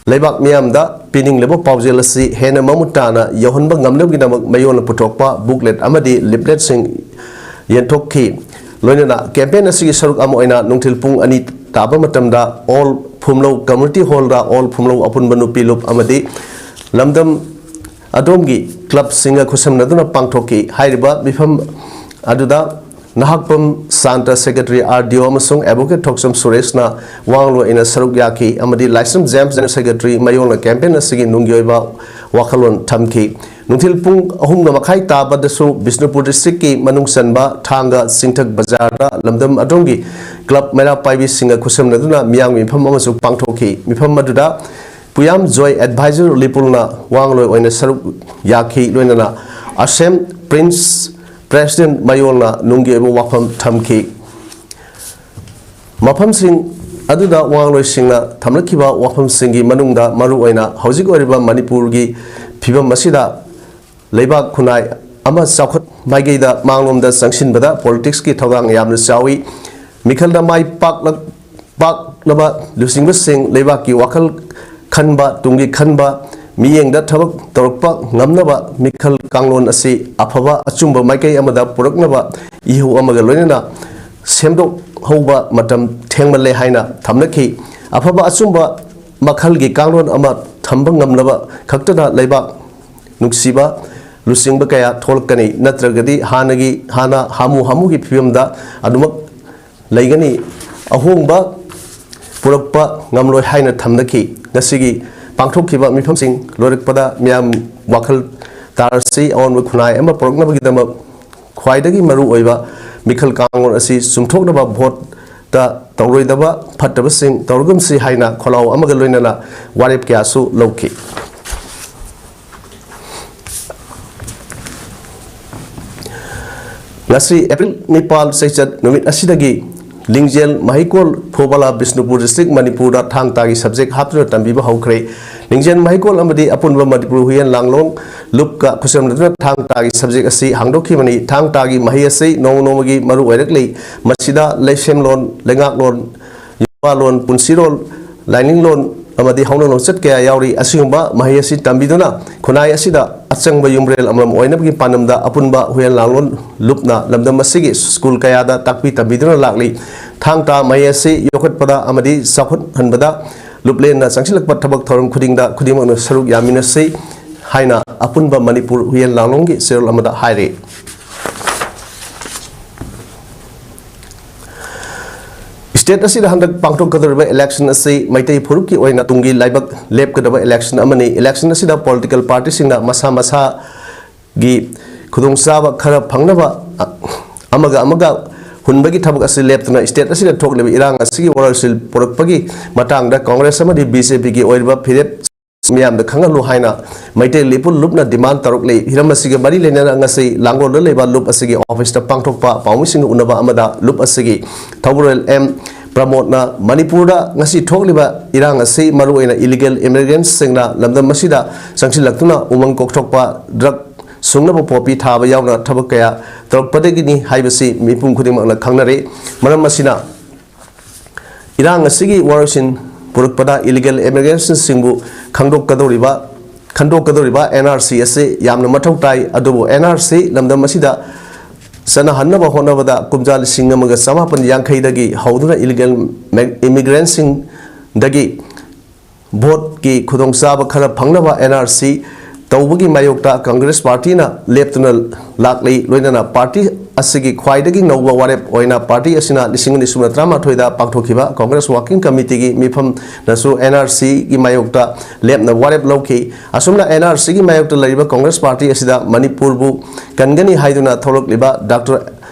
ꯂꯩꯕꯥꯛ ꯃꯤꯌꯥꯝꯗ ꯄꯤꯅꯤꯡꯂꯤꯕ ꯄꯥꯎꯖꯦꯜ ꯑꯁꯤ ꯍꯦꯟꯅ ꯃꯃꯨꯠ ꯇꯥꯅ ꯌꯧꯍꯟꯕ ꯉꯝꯅꯕꯒꯤꯗꯃꯛ ꯃꯌꯣꯜꯅ ꯄꯨꯊꯣꯛꯄ ꯕꯨꯛꯂꯦꯠ ꯑꯃꯗꯤ ꯂꯤꯞꯂꯦꯠꯁꯤꯡ ꯌꯦꯟꯊꯣꯛꯈꯤ꯫ ꯂꯣꯏꯅꯅ ꯀꯦꯝꯄꯦꯟ ꯑꯁꯤꯒꯤ ꯁꯔꯨꯛ ꯑꯃ ꯑꯣꯏꯅ ꯅꯨꯡꯊꯤꯜ ꯄꯨꯡ ꯑꯅꯤ ꯇꯥꯕ ꯃꯇꯝꯗ ꯑꯣꯜ ꯐꯨꯝꯂꯧ ꯀꯝꯃ꯭ꯌꯨꯅꯤꯇꯤ ꯍꯣꯜꯗ ꯑꯣꯜ ꯐꯨꯝꯂꯧ ꯑꯄꯨꯟꯕ ꯅꯨꯄꯤ ꯂꯨꯞ ꯑꯃꯗꯤ ꯂꯝꯗꯝ ꯑꯗꯣꯝꯒꯤ ꯀ꯭ꯂꯕꯁꯤꯡꯒ ꯈꯨꯠꯁꯝꯅꯗꯨꯅ ꯄꯥꯡꯊꯣꯛꯈꯤ꯫ ꯍꯥꯏꯔꯤꯕ ꯃꯤꯐꯝ ꯑꯗꯨꯗ Nahakpam Santa secretary R D ꯑꯣ ꯑꯃꯁꯨꯡ ꯑꯦꯗꯚꯣꯀꯦꯠ ꯊꯣꯛꯆꯝ ꯁꯨꯔꯦꯁꯅ ꯋꯥ ꯉꯥꯡꯂꯣꯏ ꯑꯣꯏꯅ ꯁꯔꯨꯛ ꯌꯥꯈꯤ ꯑꯃꯗꯤ ꯂꯥꯏꯁ꯭ꯔꯝ ꯖꯦꯝꯁ ꯖꯦꯅꯔꯦꯜ ꯁꯦꯀ꯭ꯔꯦꯇꯔꯤ ꯃꯌꯣꯜꯅ ꯀꯦꯝꯄꯦꯟ ꯑꯁꯤꯒꯤ ꯅꯨꯡꯒꯤ ꯑꯣꯏꯕ ꯋꯥꯈꯜꯂꯣꯟ ꯊꯝꯈꯤ꯫ ꯅꯨꯡꯊꯤꯜ ꯄꯨꯡ ꯑꯍꯨꯝꯒ ꯃꯈꯥꯏ ꯇꯥꯕꯗꯁꯨ ꯕꯤꯁꯅꯨꯄꯨꯔ ꯗꯤꯁꯇ꯭ꯔꯤꯛꯀꯤ ꯃꯅꯨꯡ ꯆꯟꯕ ꯊꯥꯡꯒ ꯆꯤꯡꯊꯛ ꯕꯖꯥꯔꯗ ꯂꯝꯗꯝ ꯑꯗꯣꯝꯒꯤ ꯀ꯭ꯂꯕ ꯃꯩꯔꯥ ꯄꯥꯏꯕꯤꯁꯤꯡꯒ ꯈꯨꯠꯁꯝꯅꯗꯨꯅ ꯃꯤꯌꯥꯝꯒꯤ ꯃꯤꯐꯝ ꯑꯃꯁꯨ ꯄꯥꯡꯊꯣꯛꯈꯤ꯫ ꯃꯤꯐꯝ ꯑꯗꯨꯗ ꯄꯨꯌꯥꯝ ꯖꯣꯏ ꯑꯦꯗꯚꯥꯏꯖꯔ ꯂꯤꯄꯨꯜꯅ ꯋꯥ ꯉꯥꯡꯂꯣꯏ ꯑꯣꯏꯅ ꯁꯔꯨꯛ ꯌꯥꯈꯤ꯫ ꯂꯣꯏꯅꯅ ꯑꯁꯦꯝ ꯄ꯭ꯔꯤꯟꯁ ꯄ꯭ꯔꯦꯁꯤꯗꯦꯟ ꯃꯌꯣꯜꯅ ꯅꯨꯡꯒꯤ ꯑꯣꯏꯕ ꯋꯥꯐꯝ ꯊꯝꯈꯤ꯫ ꯃꯐꯝꯁꯤꯡ ꯑꯗꯨꯗ ꯋꯥ ꯉꯥꯡꯂꯣꯏꯁꯤꯡꯅ ꯊꯝꯂꯛꯈꯤꯕ ꯋꯥꯐꯝꯁꯤꯡꯒꯤ ꯃꯅꯨꯡꯗ ꯃꯔꯨꯑꯣꯏꯅ ꯍꯧꯖꯤꯛ ꯑꯣꯏꯔꯤꯕ ꯃꯅꯤꯄꯨꯔꯒꯤ ꯐꯤꯕꯝ ꯑꯁꯤꯗ ꯂꯩꯕꯥꯛ ꯈꯨꯟꯅꯥꯏ ꯑꯃ ꯆꯥꯎꯈꯠ ꯃꯥꯏꯀꯩꯗ ꯃꯥꯡꯂꯣꯝꯗ ꯆꯪꯁꯤꯟꯕꯗ ꯄꯣꯂꯤꯇꯤꯛꯁꯀꯤ ꯊꯧꯗꯥꯡ ꯌꯥꯝꯅ ꯆꯥꯎꯏ꯫ ꯃꯤꯈꯜꯗ ꯃꯥꯏ ꯄꯥꯛꯂꯛ-, ꯄꯥꯛꯂꯕ ꯂꯨꯆꯤꯡꯕꯁꯤꯡ ꯂꯩꯕꯥꯛꯀꯤ ꯋꯥꯈꯜ ꯈꯟꯕ, ꯇꯨꯡꯒꯤ ꯈꯟꯕ, ꯃꯤꯠꯌꯦꯡꯗ ꯊꯕꯛ ꯇꯧꯔꯛꯄ ꯉꯝꯅꯕ ꯃꯤꯈꯜ ꯀꯥꯡꯂꯣꯟ ꯑꯁꯤ ꯑꯐꯕ ꯑꯆꯨꯝꯕ ꯃꯥꯏꯀꯩ ꯑꯃꯗ ꯄꯨꯔꯛꯅꯕ ꯏꯍꯧ ꯑꯃꯒ ꯂꯣꯏꯅꯅ ꯁꯦꯝꯗꯣꯛꯍꯧꯕ ꯃꯇꯝ ꯊꯦꯡꯃꯜꯂꯦ ꯍꯥꯏꯅ ꯊꯝꯅꯈꯤ꯫ ꯑꯐꯕ ꯑꯆꯨꯝꯕ ꯃꯈꯜꯒꯤ ꯀꯥꯡꯂꯣꯟ ꯑꯃ ꯊꯝꯕ ꯉꯝꯂꯕ ꯈꯛꯇꯅ ꯂꯩꯕꯥꯛ ꯅꯨꯡꯁꯤꯕ ꯂꯨꯆꯤꯡꯕ ꯀꯌꯥ ꯊꯣꯛꯂꯛꯀꯅꯤ, ꯅꯠꯇ꯭ꯔꯒꯗꯤ ꯍꯥꯟꯅꯒꯤ, ꯍꯥꯟꯅ ꯍꯥꯃꯨ ꯍꯥꯃꯨꯒꯤ ꯐꯤꯕꯝꯗ ꯑꯗꯨꯃꯛ ꯂꯩꯒꯅꯤ꯫ ꯑꯍꯣꯡꯕ ꯄꯨꯔꯛꯄ ꯉꯝꯂꯣꯏ ꯍꯥꯏꯅ ꯊꯝꯅꯈꯤ꯫ ꯉꯁꯤꯒꯤ ꯄꯥꯡꯊꯣꯛꯈꯤꯕ ꯃꯤꯐꯝꯁꯤꯡ ꯂꯣꯏꯔꯛꯄꯗ ꯃꯤꯌꯥꯝ ꯋꯥꯈꯜ ꯇꯥꯔꯁꯤ꯫ ꯑꯑꯣꯟꯕ ꯈꯨꯟꯅꯥꯏ ꯑꯃ ꯄꯨꯔꯛꯅꯕꯒꯤꯗꯃꯛ ꯈ꯭ꯋꯥꯏꯗꯒꯤ ꯃꯔꯨꯑꯣꯏꯕ ꯃꯤꯈꯜ ꯀꯥꯡꯂꯣꯟ ꯑꯁꯤ ꯆꯨꯝꯊꯣꯛꯅꯕ ꯚꯣꯠꯇ ꯇꯧꯔꯣꯏꯗꯕ ꯐꯠꯇꯕꯁꯤꯡ ꯇꯧꯔꯒꯨꯝꯁꯤ ꯍꯥꯏꯅ ꯈꯣꯜꯂꯥꯎ ꯑꯃꯒ ꯂꯣꯏꯅꯅ ꯋꯥꯔꯦꯞ ꯀꯌꯥꯁꯨ ꯂꯧꯈꯤ꯫ ꯉꯁꯤ ꯑꯦꯄ꯭ꯔꯤꯜ ꯅꯤꯄꯥꯜ ꯆꯩꯆꯠ ꯅꯨꯃꯤꯠ ꯑꯁꯤꯗꯒꯤ ꯂꯤꯡꯖꯦꯜ ꯃꯍꯩꯀꯣꯜ, ꯐꯣꯕꯥꯂꯥ, ꯕꯤꯁꯅꯨꯄꯨꯔ district, ꯃꯅꯤꯄꯨꯔꯗ ꯊꯥꯡ ꯇꯥꯒꯤ subject ꯍꯥꯞꯇꯨꯅ ꯇꯝꯕꯤꯕ ꯍꯧꯈ꯭ꯔꯦ꯫ ꯂꯤꯡꯖꯦꯜ ꯃꯍꯩꯀꯣꯜ ꯑꯃꯗꯤ ꯑꯄꯨꯟꯕ ꯃꯅꯤꯄꯨꯔ ꯍꯨꯏꯌꯦꯟ ꯂꯥꯡꯂꯣꯡ ꯂꯨꯞꯀ ꯈꯨꯠꯁꯝꯅꯗꯨꯅ ꯊꯥꯡ ꯇꯥꯒꯤ subject ꯑꯁꯤ ꯍꯥꯡꯗꯣꯛꯈꯤꯕꯅꯤ꯫ ꯊꯥꯡ ꯇꯥꯒꯤ ꯃꯍꯩ ꯑꯁꯤ ꯅꯣꯡꯃ ꯅꯣꯡꯃꯒꯤ ꯃꯔꯨ ꯑꯣꯏꯔꯛꯂꯤ꯫ ꯃꯁꯤꯗ ꯂꯩꯁꯦꯝꯂꯣꯟ, ꯂꯩꯉꯥꯛꯂꯣꯟ, ꯌꯨꯝꯕꯥꯜꯂꯣꯟ, ꯄꯨꯟꯁꯤꯔꯣꯜ, ꯂꯥꯏꯅꯤꯡꯂꯣꯟ ꯑꯃꯗꯤ ꯍꯧꯅ ꯂꯣꯟꯆꯠ ꯀꯌꯥ ꯌꯥꯎꯔꯤ꯫ ꯑꯁꯤꯒꯨꯝꯕ ꯃꯍꯩ ꯑꯁꯤ ꯇꯝꯕꯤꯗꯨꯅ ꯈꯨꯟꯅꯥꯏ ꯑꯁꯤꯗ ꯑꯆꯪꯕ ꯌꯨꯝꯕ꯭ꯔꯦꯜ ꯑꯃꯃꯝ ꯑꯣꯏꯅꯕꯒꯤ ꯄꯥꯟꯗꯝꯗ ꯑꯄꯨꯟꯕ ꯍꯨꯏꯌꯦꯟ ꯂꯥꯡꯂꯣꯟ ꯂꯨꯞꯅ ꯂꯝꯗꯝ ꯑꯁꯤꯒꯤ school ꯀꯌꯥꯗ ꯇꯥꯛꯄꯤ ꯇꯝꯕꯤꯗꯨꯅ ꯂꯥꯛꯂꯤ꯫ ꯊꯥꯡ ꯇꯥ ꯃꯍꯩ ꯑꯁꯤ ꯌꯣꯛꯈꯠꯄꯗ ꯑꯃꯗꯤ ꯆꯥꯎꯈꯠꯍꯟꯕꯗ ꯂꯨꯞꯂꯦꯟꯅ ꯆꯪꯁꯤꯜꯂꯛꯄ ꯊꯕꯛ ꯊꯧꯔꯝ ꯈꯨꯗꯤꯡꯗ ꯈꯨꯗꯤꯡꯃꯛꯅ ꯁꯔꯨꯛ ꯌꯥꯃꯤꯟꯅꯁꯤ ꯍꯥꯏꯅ ꯑꯄꯨꯟꯕ ꯃꯅꯤꯄꯨꯔ ꯍꯨꯏꯌꯦꯟ ꯂꯥꯡꯂꯣꯡꯒꯤ ꯆꯦꯔꯣꯜ ꯑꯃꯗ ꯍꯥꯏꯔꯤ꯫ State ꯑꯁꯤꯗ ꯍꯟꯗꯛ ꯄꯥꯡꯊꯣꯛꯀꯗꯧꯔꯤꯕ election ꯑꯁꯤ ꯃꯩꯇꯩ ꯐꯨꯔꯨꯞꯀꯤ ꯑꯣꯏꯅ ꯇꯨꯡꯒꯤ ꯂꯥꯏꯕꯛ ꯂꯦꯞꯀꯗꯕ election ꯑꯃꯅꯤ꯫ Election ꯑꯁꯤꯗ political partyꯁꯤꯡꯅ ꯃꯁꯥ ꯃꯁꯥꯒꯤ ꯈꯨꯗꯣꯡꯆꯥꯕ ꯈꯔ ꯐꯪꯅꯕ, ꯑ, ꯑꯃꯒ ꯑꯃꯒ ꯍꯨꯟꯕꯒꯤ ꯊꯕꯛ ꯑꯁꯤ ꯂꯦꯞꯇꯨꯅ state ꯑꯁꯤꯗ ꯊꯣꯛꯂꯤꯕ ꯏꯔꯥꯡ ꯑꯁꯤꯒꯤ ꯋꯥꯔꯣꯏꯁꯤꯟ ꯄꯨꯔꯛꯄꯒꯤ ꯃꯇꯥꯡꯗ Congress ꯑꯃꯗꯤ BJPꯒꯤ ꯑꯣꯏꯔꯤꯕ ꯐꯤꯔꯦꯞ ꯃꯤꯌꯥꯝꯗ ꯈꯪꯍꯜꯂꯨ ꯍꯥꯏꯅ ꯃꯩꯇꯩ ꯂꯤꯄꯨꯟ ꯂꯨꯞꯅ demand ꯇꯧꯔꯛꯂꯤ꯫ ꯍꯤꯔꯝ ꯑꯁꯤꯒ ꯃꯔꯤ ꯂꯩꯅꯅ ꯉꯁꯤ ꯂꯥꯡꯒꯣꯜꯗ ꯂꯩꯕ ꯂꯨꯞ ꯑꯁꯤꯒꯤ officeꯇ ꯄꯥꯡꯊꯣꯛꯄ ꯄꯥꯎꯃꯤꯁꯤꯡꯒ ꯎꯅꯕ ꯑꯃꯗ ꯂꯨꯞ ꯑꯁꯤꯒꯤ ꯊꯧꯒꯜ M ꯄ꯭ꯔꯃꯣꯗꯅ ꯃꯅꯤꯄꯨꯔꯗ ꯉꯁꯤ ꯊꯣꯛꯂꯤꯕ ꯏꯔꯥꯡ ꯑꯁꯤ ꯃꯔꯨꯑꯣꯏꯅ illegal immigrantꯁꯤꯡꯅ ꯂꯝꯗꯝ ꯑꯁꯤꯗ ꯆꯪꯁꯤꯜꯂꯛꯇꯨꯅ ꯎꯃꯪ ꯀꯣꯛꯊꯣꯛꯄ, drug ꯁꯨꯡꯅꯕ poppy ꯊꯥꯕ ꯌꯥꯎꯅ ꯊꯕꯛ ꯀꯌꯥ ꯇꯧꯔꯛꯄꯗꯒꯤꯅꯤ ꯍꯥꯏꯕꯁꯤ ꯃꯤꯄꯨꯝ ꯈꯨꯗꯤꯡꯃꯛꯅ ꯈꯪꯅꯔꯦ꯫ ꯃꯔꯝ ꯑꯁꯤꯅ ꯏꯔꯥꯡ ꯑꯁꯤꯒꯤ ꯋꯥꯔꯣꯏꯁꯤꯟ ꯄꯨꯔꯛꯄꯗ illegal immigrantꯁꯤꯡꯕꯨ ꯈꯪꯗꯣꯛꯀꯗꯧꯔꯤꯕ, ꯈꯟꯗꯣꯛꯀꯗꯧꯔꯤꯕ NRC ꯑꯁꯤ ꯌꯥꯝꯅ ꯃꯊꯧ ꯇꯥꯏ꯫ ꯑꯗꯨꯕꯨ NRC ꯂꯝꯗꯝ ꯑꯁꯤꯗ ꯆꯠꯅꯍꯟꯅꯕ ꯍꯣꯠꯅꯕꯗ ꯀꯨꯝꯖꯥ ꯂꯤꯁꯤꯡ ꯑꯃꯒ ꯆꯃꯥꯄꯟ ꯌꯥꯡꯈꯩꯗꯒꯤ ꯍꯧꯗꯨꯅ illegal immigrantꯁꯤꯡꯗꯒꯤ voteꯀꯤ ꯈꯨꯗꯣꯡꯆꯥꯕ ꯈꯔ ꯐꯪꯅꯕ NRC ꯇꯧꯕꯒꯤ ꯃꯥꯌꯣꯛꯇ Congress partyꯅ ꯂꯦꯞꯇꯨꯅ ꯂꯥꯛꯂꯤ꯫ ꯂꯣꯏꯅꯅ party ꯑꯁꯤꯒꯤ ꯈ꯭ꯋꯥꯏꯗꯒꯤ ꯅꯧꯕ ꯋꯥꯔꯦꯞ ꯑꯣꯏꯅ party ꯑꯁꯤꯅ ꯂꯤꯁꯤꯡ ꯑꯅꯤ ꯁꯨꯞꯅ ꯇꯔꯥꯃꯥꯊꯣꯏꯗ ꯄꯥꯡꯊꯣꯛꯈꯤꯕ Congress Working Committeeꯒꯤ ꯃꯤꯐꯝꯅꯁꯨ NRCꯒꯤ ꯃꯥꯌꯣꯛꯇ ꯂꯦꯞꯅ ꯋꯥꯔꯦꯞ ꯂꯧꯈꯤ꯫ ꯑꯁꯨꯝꯅ NRCꯒꯤ ꯃꯥꯌꯣꯛꯇ ꯂꯩꯔꯤꯕ Congress party ꯑꯁꯤꯗ ꯃꯅꯤꯄꯨꯔꯕꯨ ꯀꯟꯒꯅꯤ ꯍꯥꯏꯗꯨꯅ ꯊꯣꯛꯂꯛꯂꯤꯕ Doctor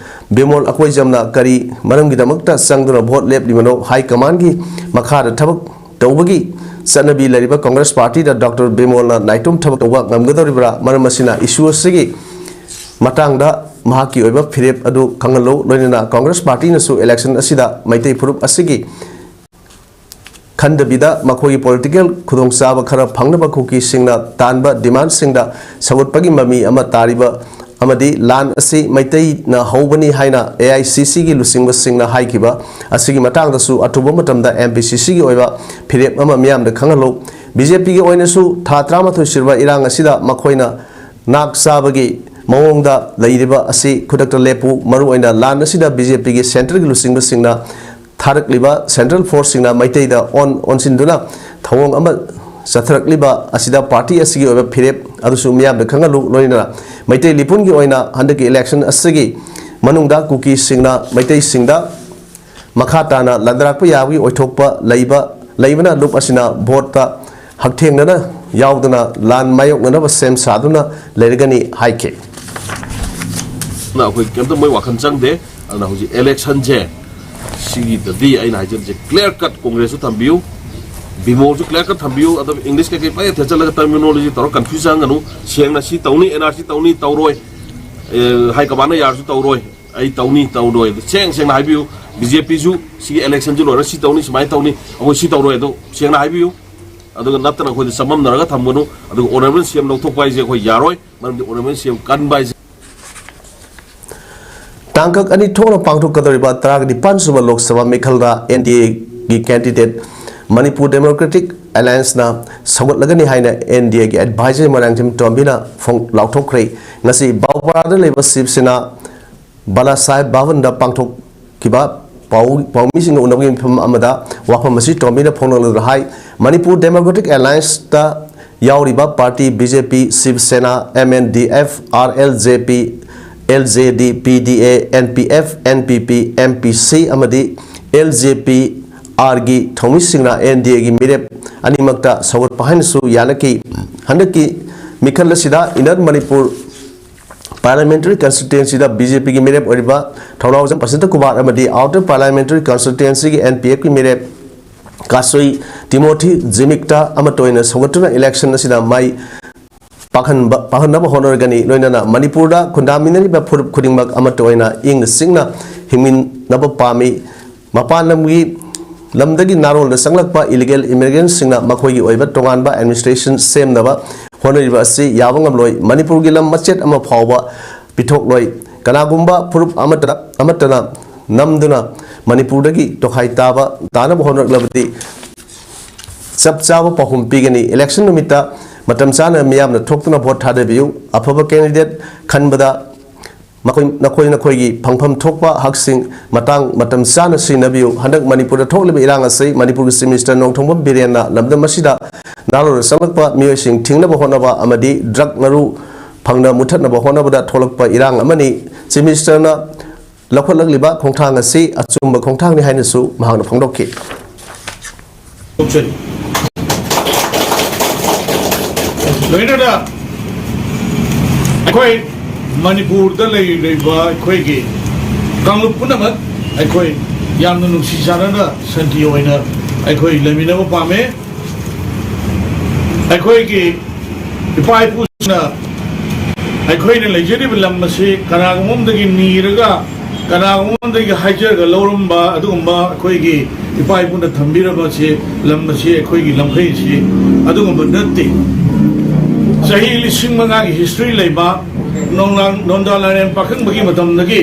ꯕꯤꯃꯣꯜ ꯑꯀꯣꯏꯖꯝꯅ ꯀꯔꯤ ꯃꯔꯝꯒꯤꯗꯃꯛꯇ ꯆꯪꯗꯨꯅ vote ꯂꯦꯞꯂꯤꯕꯅꯣ? High commandꯒꯤ ꯃꯈꯥꯗ ꯊꯕꯛ ꯇꯧꯕꯒꯤ ꯆꯠꯅꯕꯤ ꯂꯩꯔꯤꯕ Congress partyꯗ Doctor ꯕꯤꯃꯣꯜꯅ ꯅꯥꯏꯇꯣꯝ ꯊꯕꯛ ꯇꯧꯕ ꯉꯝꯒꯗꯧꯔꯤꯕ꯭ꯔꯥ? ꯃꯔꯝ ꯑꯁꯤꯅ issue ꯑꯁꯤꯒꯤ ꯃꯇꯥꯡꯗ ꯃꯍꯥꯛꯀꯤ ꯑꯣꯏꯕ ꯐꯤꯔꯦꯞ ꯑꯗꯨ ꯈꯪꯍꯜꯂꯨ꯫ ꯂꯣꯏꯅꯅ Congress Party ꯅꯁꯨ election ꯑꯁꯤꯗ ꯃꯩꯇꯩ ꯐꯨꯔꯨꯞ ꯑꯁꯤꯒꯤ ꯈꯟꯗꯕꯤꯗ ꯃꯈꯣꯏꯒꯤ political ꯈꯨꯗꯣꯡꯆꯥꯕ ꯈꯔ ꯐꯪꯅꯕ ꯀꯨꯀꯤꯁꯤꯡꯅ ꯇꯥꯟꯕ demand ꯁꯤꯡꯗ ꯁꯧꯒꯠꯄꯒꯤ ꯃꯃꯤ ꯑꯃ ꯇꯥꯔꯤꯕ ꯑꯃꯗꯤ ꯂꯥꯟ ꯑꯁꯤ ꯃꯩꯇꯩꯅ ꯍꯧꯕꯅꯤ ꯍꯥꯏꯅ A I C C ꯒꯤ ꯂꯨꯆꯤꯡꯕꯁꯤꯡꯅ ꯍꯥꯏꯈꯤꯕ ꯑꯁꯤꯒꯤ ꯃꯇꯥꯡꯗꯁꯨ ꯑꯊꯨꯕ ꯃꯇꯝꯗ M P C C ꯒꯤ ꯑꯣꯏꯕ ꯐꯤꯔꯦꯞ ꯑꯃ ꯃꯤꯌꯥꯝꯗ ꯈꯪꯍꯜꯂꯨ꯫ B J P ꯒꯤ ꯑꯣꯏꯅꯁꯨ ꯊꯥ ꯇꯔꯥꯃꯥꯊꯣꯏ ꯁꯨꯔꯕ ꯏꯔꯥꯡ ꯑꯁꯤꯗ ꯃꯈꯣꯏꯅ ꯅꯥꯛ ꯆꯥꯕꯒꯤ ꯃꯑꯣꯡꯗ ꯂꯩꯔꯤꯕ ꯑꯁꯤ ꯈꯨꯗꯛꯇ ꯂꯦꯞꯄꯨ꯫ ꯃꯔꯨꯑꯣꯏꯅ ꯂꯥꯟ ꯑꯁꯤꯗ B J P ꯒꯤ centre ꯒꯤ ꯂꯨꯆꯤꯡꯕꯁꯤꯡꯅ ꯊꯥꯔꯛꯂꯤꯕ central force ꯁꯤꯡꯅ ꯃꯩꯇꯩꯗ ꯑꯣꯟ ꯑꯣꯟꯁꯤꯟꯗꯨꯅ ꯊꯧꯑꯣꯡ ꯑꯃ ꯆꯠꯊꯔꯛꯂꯤꯕ ꯑꯁꯤꯗ party ꯑꯁꯤꯒꯤ ꯑꯣꯏꯕ ꯐꯤꯔꯦꯞ ꯑꯗꯨꯁꯨ ꯃꯤꯌꯥꯝꯗ ꯈꯪꯍꯜꯂꯨ꯫ ꯂꯣꯏꯅꯅ ꯃꯩꯇꯩ ꯂꯤꯄꯨꯟꯒꯤ ꯑꯣꯏꯅ ꯍꯟꯗꯛꯀꯤ election ꯑꯁꯤꯒꯤ ꯃꯅꯨꯡꯗ ꯀꯨꯀꯤꯁꯤꯡꯅ ꯃꯩꯇꯩꯁꯤꯡꯗ ꯃꯈꯥ ꯇꯥꯅ ꯂꯥꯟꯗꯥꯔꯛꯄ ꯌꯥꯕꯒꯤ ꯑꯣꯏꯊꯣꯛꯄ ꯂꯩꯕ ꯂꯩꯕꯅ ꯂꯨꯞ ꯑꯁꯤꯅ vote ꯇ ꯍꯛꯊꯦꯡꯅꯅ ꯌꯥꯎꯗꯨꯅ ꯂꯥꯟ ꯃꯥꯌꯣꯛꯅꯅꯕ ꯁꯦꯝ ꯁꯥꯗꯨꯅ ꯂꯩꯔꯒꯅꯤ ꯍꯥꯏꯈꯤ꯫ ꯑꯗꯨꯅ ꯑꯩꯈꯣꯏ ꯀꯩꯝꯇ ꯃꯣꯏ ꯋꯥꯈꯜ ꯆꯪꯗꯦ꯫ ꯑꯗꯨꯅ ꯍꯧꯖꯤꯛ election ꯁꯦ ꯁꯤꯒꯤꯗꯗꯤ ꯑꯩꯅ ꯍꯥꯏꯖꯔꯤꯁꯦ clear cut Congress ꯁꯨ ꯊꯝꯕꯤꯌꯨ, ꯕꯤꯃꯣꯜꯁꯨ clear cut ꯊꯝꯕꯤꯌꯨ꯫ ꯑꯗꯨꯒ English ꯀꯩꯀꯩ ꯄꯪꯍꯦꯛ ꯊꯦꯠꯆꯜꯂꯒ terminology ꯇꯧꯔꯒ confuse ꯆꯪꯍꯟꯒꯅꯨ꯫ ꯁꯦꯡꯅ ꯁꯤ ꯇꯧꯅꯤ, N R C ꯇꯧꯅꯤ, ꯇꯧꯔꯣꯏ, ꯑꯦ, high command ꯅ ꯌꯥꯔꯁꯨ ꯇꯧꯔꯣꯏ, ꯑꯩ ꯇꯧꯅꯤ ꯇꯧꯔꯣꯏ, ꯑꯗꯨ ꯁꯦꯡ ꯁꯦꯡꯅ ꯍꯥꯏꯕꯤꯌꯨ꯫ B J P ꯁꯨ ꯁꯤꯒꯤ election ꯁꯤ ꯂꯣꯏꯔꯒ ꯁꯤ ꯇꯧꯅꯤ, ꯁꯨꯃꯥꯏꯅ ꯇꯧꯅꯤ, ꯑꯩꯈꯣꯏ ꯁꯤ ꯇꯧꯔꯣꯏ, ꯑꯗꯨ ꯁꯦꯡꯅ ꯍꯥꯏꯕꯤꯌꯨ꯫ ꯑꯗꯨꯒ ꯅꯠꯇꯅ ꯑꯩꯈꯣꯏꯗ ꯆꯃꯝꯅꯔꯒ ꯊꯝꯒꯅꯨ꯫ ꯑꯗꯨꯒ honourable C M ꯂꯧꯊꯣꯛꯄ ꯍꯥꯏꯁꯦ ꯑꯩꯈꯣꯏ ꯌꯥꯔꯣꯏ, ꯃꯔꯝꯗꯤ honourable C M ꯀꯟꯕ ꯍꯥꯏꯁꯦ ꯇꯥꯡꯀꯛ ꯑꯅꯤ ꯊꯣꯛꯅ ꯄꯥꯡꯊꯣꯛꯀꯗꯧꯔꯤꯕ ꯇꯔꯥꯅꯤꯄꯥꯟ ꯁꯨꯕ Lok Sabha ꯃꯤꯈꯜꯗ N D A ꯒꯤ candidate Manipur Democratic Alliance ꯅ ꯁꯧꯒꯠꯂꯒꯅꯤ ꯍꯥꯏꯅ N D A ꯒꯤ advisor ꯃꯣꯏꯔꯥꯡꯊꯦꯝ ꯇꯣꯝꯕꯤꯅ ꯐꯣꯡ-, ꯂꯥꯎꯊꯣꯛꯈ꯭ꯔꯦ꯫ ꯉꯁꯤ ꯕꯥꯎꯄꯥꯔꯥꯗ ꯂꯩꯕ ꯁꯤꯕ ꯁꯦꯅꯥ ꯕꯥꯂꯥ ꯁꯥꯍꯦꯕ ꯚꯕꯟꯗ ꯄꯥꯡꯊꯣꯛꯈꯤꯕ ꯄꯥꯎ-, ꯄꯥꯎꯃꯤꯁꯤꯡꯒ ꯎꯅꯕꯒꯤ ꯃꯤꯐꯝ ꯑꯃꯗ ꯋꯥꯐꯝ ꯑꯁꯤ ꯇꯣꯝꯕꯤꯅ ꯐꯣꯡꯗꯣꯛꯂꯗꯨꯅ ꯍꯥꯏ, ꯃꯅꯤꯄꯨꯔ Democratic Alliance ꯇ ꯌꯥꯎꯔꯤꯕ party B J P, ꯁꯤꯕ ꯁꯦꯅꯥ, M N D F, R L J P, L J D, P D A, N P F, N P P, M P C ꯑꯃꯗꯤ L J P R ꯒꯤ ꯊꯧꯃꯤꯁꯤꯡꯅ N D A ꯒꯤ ꯃꯤꯔꯦꯞ ꯑꯅꯤꯃꯛꯇ ꯁꯧꯒꯠꯄ ꯍꯥꯏꯅꯁꯨ ꯌꯥꯅꯈꯤ꯫ ꯍꯟꯗꯛꯀꯤ ꯃꯤꯈꯜ ꯑꯁꯤꯗ Inner Manipur Parliamentary Constituency ꯗ B J P ꯒꯤ ꯃꯤꯔꯦꯞ ꯑꯣꯏꯔꯤꯕ ꯊꯧꯅꯥꯎꯖꯝ ꯕꯁꯟꯇ ꯀꯨꯃꯥꯔ ꯑꯃꯗꯤ Outer Parliamentary Constituency ꯒꯤ N P F ꯀꯤ ꯃꯤꯔꯦꯞ ꯀꯥꯁꯨꯏ ꯇꯤꯃꯣꯊꯤ ꯖꯤꯃꯤꯛꯇ ꯑꯃꯠꯇ ꯑꯣꯏꯅ ꯁꯧꯒꯠꯇꯨꯅ election ꯑꯁꯤꯗ ꯃꯥꯏ ꯄꯥꯛꯍꯟꯕ, ꯄꯥꯛꯍꯟꯅꯕ ꯍꯣꯠꯅꯔꯒꯅꯤ꯫ ꯂꯣꯏꯅꯅ ꯃꯅꯤꯄꯨꯔꯗ ꯈꯨꯟꯗꯥꯃꯤꯟꯅꯔꯤꯕ ꯐꯨꯔꯨꯞ ꯈꯨꯗꯤꯡꯃꯛ ꯑꯃꯠꯇ ꯑꯣꯏꯅ ꯏꯪꯅ ꯆꯤꯛꯅ ꯍꯤꯡꯃꯤꯟꯅꯕ ꯄꯥꯝꯃꯤ꯫ ꯃꯄꯥꯟ ꯂꯝꯒꯤ, ꯂꯝꯗꯒꯤ ꯅꯥꯔꯣꯜꯗ ꯆꯪꯂꯛꯄ illegal immigrantꯁꯤꯡꯅ ꯃꯈꯣꯏꯒꯤ ꯑꯣꯏꯕ ꯇꯣꯉꯥꯟꯕ administration ꯁꯦꯝꯅꯕ ꯍꯣꯠꯅꯔꯤꯕ ꯑꯁꯤ ꯌꯥꯕ ꯉꯝꯂꯣꯏ꯫ ꯃꯅꯤꯄꯨꯔꯒꯤ ꯂꯝ ꯃꯆꯦꯠ ꯑꯃ ꯐꯥꯎꯕ ꯄꯤꯊꯣꯛꯂꯣꯏ꯫ ꯀꯅꯥꯒꯨꯝꯕ ꯐꯨꯔꯨꯞ ꯑꯃꯠꯇ, ꯑꯃꯠꯇꯅ ꯅꯝꯗꯨꯅ ꯃꯅꯤꯄꯨꯔꯗꯒꯤ ꯇꯣꯈꯥꯏ ꯇꯥꯕ, ꯇꯥꯅꯕ ꯍꯣꯠꯅꯔꯛꯂꯕꯗꯤ ꯆꯞ ꯆꯥꯕ ꯄꯥꯎꯈꯨꯝ ꯄꯤꯒꯅꯤ꯫ Election ꯅꯨꯃꯤꯠꯇ ꯃꯇꯝ ꯆꯥꯅ ꯃꯤꯌꯥꯝꯅ ꯊꯣꯛꯇꯨꯅ vote ꯊꯥꯗꯕꯤꯌꯨ꯫ ꯑꯐꯕ candidate ꯈꯟꯕꯗ ꯃꯈꯣꯏ, ꯅꯈꯣꯏ, ꯅꯈꯣꯏꯒꯤ ꯐꯪꯐꯝ ꯊꯣꯛꯄ ꯍꯛꯁꯤꯡ ꯃꯇꯥꯡ ꯃꯇꯝ ꯆꯥꯅ ꯁꯤꯖꯤꯟꯅꯕꯤꯌꯨ꯫ ꯍꯟꯗꯛ ꯃꯅꯤꯄꯨꯔꯗ ꯊꯣꯛꯂꯤꯕ ꯏꯔꯥꯡ ꯑꯁꯤ ꯃꯅꯤꯄꯨꯔꯒꯤ Chief Minister ꯅꯣꯡꯊꯣꯝꯕꯝ ꯕꯤꯔꯦꯟꯅ ꯂꯝꯗꯝ ꯑꯁꯤꯗ ꯅꯥꯔꯣꯟꯗ ꯆꯪꯂꯛꯄ ꯃꯤꯑꯣꯏꯁꯤꯡ ꯊꯤꯡꯅꯕ ꯍꯣꯠꯅꯕ ꯑꯃꯗꯤ drug ꯃꯔꯨ ꯐꯪꯅ ꯃꯨꯊꯠꯅꯕ ꯍꯣꯠꯅꯕꯗ ꯊꯣꯛꯂꯛꯄ ꯏꯔꯥꯡ ꯑꯃꯅꯤ꯫ Chief Ministerꯅ ꯂꯧꯈꯠꯂꯛꯂꯤꯕ ꯈꯣꯡꯊꯥꯡ ꯑꯁꯤ ꯑꯆꯨꯝꯕ ꯈꯣꯡꯊꯥꯡꯅꯤ ꯍꯥꯏꯅꯁꯨ ꯃꯍꯥꯛꯅ ꯐꯣꯡꯗꯣꯛꯈꯤ꯫ ꯂꯣꯛꯆꯔꯤ꯫ ꯂꯣꯏꯅꯅ ꯑꯩꯈꯣꯏ ꯃꯅꯤꯄꯨꯔꯗ ꯂꯩꯔꯤꯕ ꯑꯩꯈꯣꯏꯒꯤ ꯀꯥꯡꯂꯨꯞ ꯄꯨꯝꯅꯃꯛ ꯑꯩꯈꯣꯏ ꯌꯥꯝꯅ ꯅꯨꯡꯁꯤ ꯆꯥꯟꯅꯅ ꯁꯥꯟꯇꯤ ꯑꯣꯏꯅ ꯑꯩꯈꯣꯏ ꯂꯩꯃꯤꯟꯅꯕ ꯄꯥꯝꯃꯦ꯫ ꯑꯩꯈꯣꯏꯒꯤ ꯏꯄꯥ ꯏꯄꯨꯁꯤꯡꯅ ꯑꯩꯈꯣꯏꯅ ꯂꯩꯖꯔꯤꯕ ꯂꯝ ꯑꯁꯤ ꯀꯅꯥꯒꯨꯝꯕ ꯑꯃꯗꯒꯤ ꯅꯤꯔꯒ, ꯀꯅꯥꯒꯨꯝꯕ ꯑꯃꯗꯒꯤ ꯍꯥꯏꯖꯔꯒ ꯂꯧꯔꯝꯕ ꯑꯗꯨꯒꯨꯝꯕ ꯑꯩꯈꯣꯏꯒꯤ ꯏꯄꯥ ꯏꯄꯨꯅ ꯊꯝꯕꯤꯔꯝꯕ ꯑꯁꯤ, ꯂꯝ ꯑꯁꯤ, ꯑꯩꯈꯣꯏꯒꯤ ꯂꯝꯈꯩ ꯑꯁꯤ ꯑꯗꯨꯒꯨꯝꯕ ꯅꯠꯇꯦ꯫ ꯆꯍꯤ ꯂꯤꯁꯤꯡ ꯃꯉꯥꯒꯤ history ꯂꯩꯕ ꯅꯣꯡꯂꯥꯡ ꯅꯣꯟꯗꯥ ꯂꯥꯏꯔꯦꯟ ꯄꯥꯈꯪꯕꯒꯤ ꯃꯇꯝꯗꯒꯤ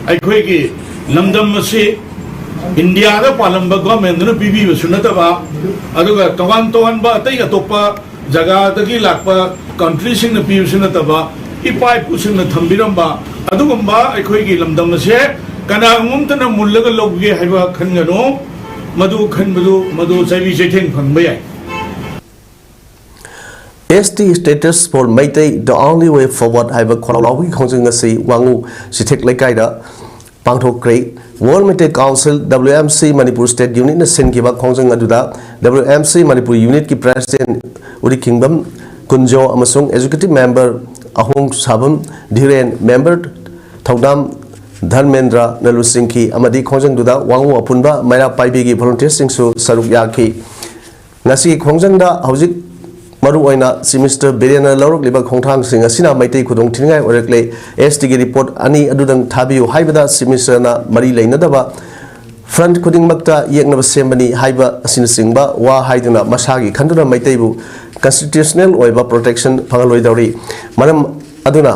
ꯑꯩꯈꯣꯏꯒꯤ ꯂꯝꯗꯝ ꯑꯁꯤ ꯏꯟꯗꯤꯌꯥꯗ ꯄꯥꯜꯂꯝꯕ governmentꯗꯨꯅ ꯄꯤꯕꯤꯕꯁꯨ ꯅꯠꯇꯕ, ꯑꯗꯨꯒ ꯇꯣꯉꯥꯟ ꯇꯣꯉꯥꯟꯕ ꯑꯇꯩ ꯑꯇꯣꯞꯄ ꯖꯒꯥꯗꯒꯤ ꯂꯥꯛꯄ countryꯁꯤꯡꯅ ꯄꯤꯕꯁꯨ ꯅꯠꯇꯕ, ꯏꯄꯥ ꯏꯄꯨꯁꯤꯡꯅ ꯊꯝꯕꯤꯔꯝꯕ ꯑꯗꯨꯒꯨꯝꯕ ꯑꯩꯈꯣꯏꯒꯤ ꯂꯝꯗꯝ ꯑꯁꯦ ꯀꯅꯥꯒꯨꯝꯕ ꯑꯃꯇꯅ ꯃꯨꯜꯂꯒ ꯂꯧꯒꯦ ꯍꯥꯏꯕ ꯈꯟꯒꯅꯨ꯫ ꯃꯗꯨ ꯈꯟꯕꯗꯨ, ꯃꯗꯨ ꯆꯩꯕꯤ ꯆꯩꯊꯦꯡ ꯐꯪꯕ ꯌꯥꯏ꯫ S T status for Meitei, the only way forward ꯍꯥꯏꯕ ꯈꯣꯜꯂꯥꯎꯕꯒꯤ ꯈꯣꯡꯖꯪ ꯑꯁꯤ ꯋꯥꯉꯨ ꯆꯤꯊꯦꯛ ꯂꯩꯀꯥꯏꯗ ꯄꯥꯡꯊꯣꯛꯈ꯭ꯔꯦ꯫ World Meitei Council, W M C, Manipur State Unitꯅ ꯁꯤꯟꯈꯤꯕ ꯈꯣꯡꯖꯪ ꯑꯗꯨꯗ W M C Manipur Unitꯀꯤ President ꯎꯔꯤꯈꯤꯡꯕꯝ Kunjo ꯑꯃꯁꯨꯡ Executive Member ꯑꯍꯣꯡ ꯁꯥꯕꯝ ꯙꯤꯔꯦꯟ, Member ꯊꯧꯗꯥꯝ ꯙꯔꯃꯦꯟꯗ꯭ꯔꯅ ꯂꯨꯆꯤꯡꯈꯤ ꯑꯃꯗꯤ ꯈꯣꯡꯖꯪꯗꯨꯗ ꯋꯥꯉꯨ ꯑꯄꯨꯟꯕ ꯃꯩꯔꯥ ꯄꯥꯏꯕꯤꯒꯤ volunteerꯁꯤꯡꯁꯨ ꯁꯔꯨꯛ ꯌꯥꯈꯤ꯫ ꯉꯁꯤꯒꯤ ꯈꯣꯡꯖꯪꯗ ꯍꯧꯖꯤꯛ ꯃꯔꯨꯑꯣꯏꯅ Chief Minister ꯕꯤꯔꯦꯟꯅ ꯂꯧꯔꯛꯂꯤꯕ ꯈꯣꯡꯊꯥꯡꯁꯤꯡ ꯑꯁꯤꯅ ꯃꯩꯇꯩ ꯈꯨꯗꯣꯡ ꯊꯤꯅꯤꯡꯉꯥꯏ ꯑꯣꯏꯔꯛꯂꯦ꯫ S T ꯒꯤ report ꯑꯅꯤ ꯑꯗꯨꯗꯪ ꯊꯥꯕꯤꯌꯨ ꯍꯥꯏꯕꯗ Chief Minister ꯅ ꯃꯔꯤ ꯂꯩꯅꯗꯕ front ꯈꯨꯗꯤꯡꯃꯛꯇ ꯌꯦꯛꯅꯕ ꯁꯦꯝꯕꯅꯤ ꯍꯥꯏꯕ ꯑꯁꯤꯅꯆꯤꯡꯕ ꯋꯥ ꯍꯥꯏꯗꯨꯅ ꯃꯁꯥꯒꯤ ꯈꯟꯗꯨꯅ ꯃꯩꯇꯩꯕꯨ constitutional ꯑꯣꯏꯕ protection ꯐꯪꯍꯜꯂꯣꯏꯗꯧꯔꯤ꯫ ꯃꯔꯝ ꯑꯗꯨꯅ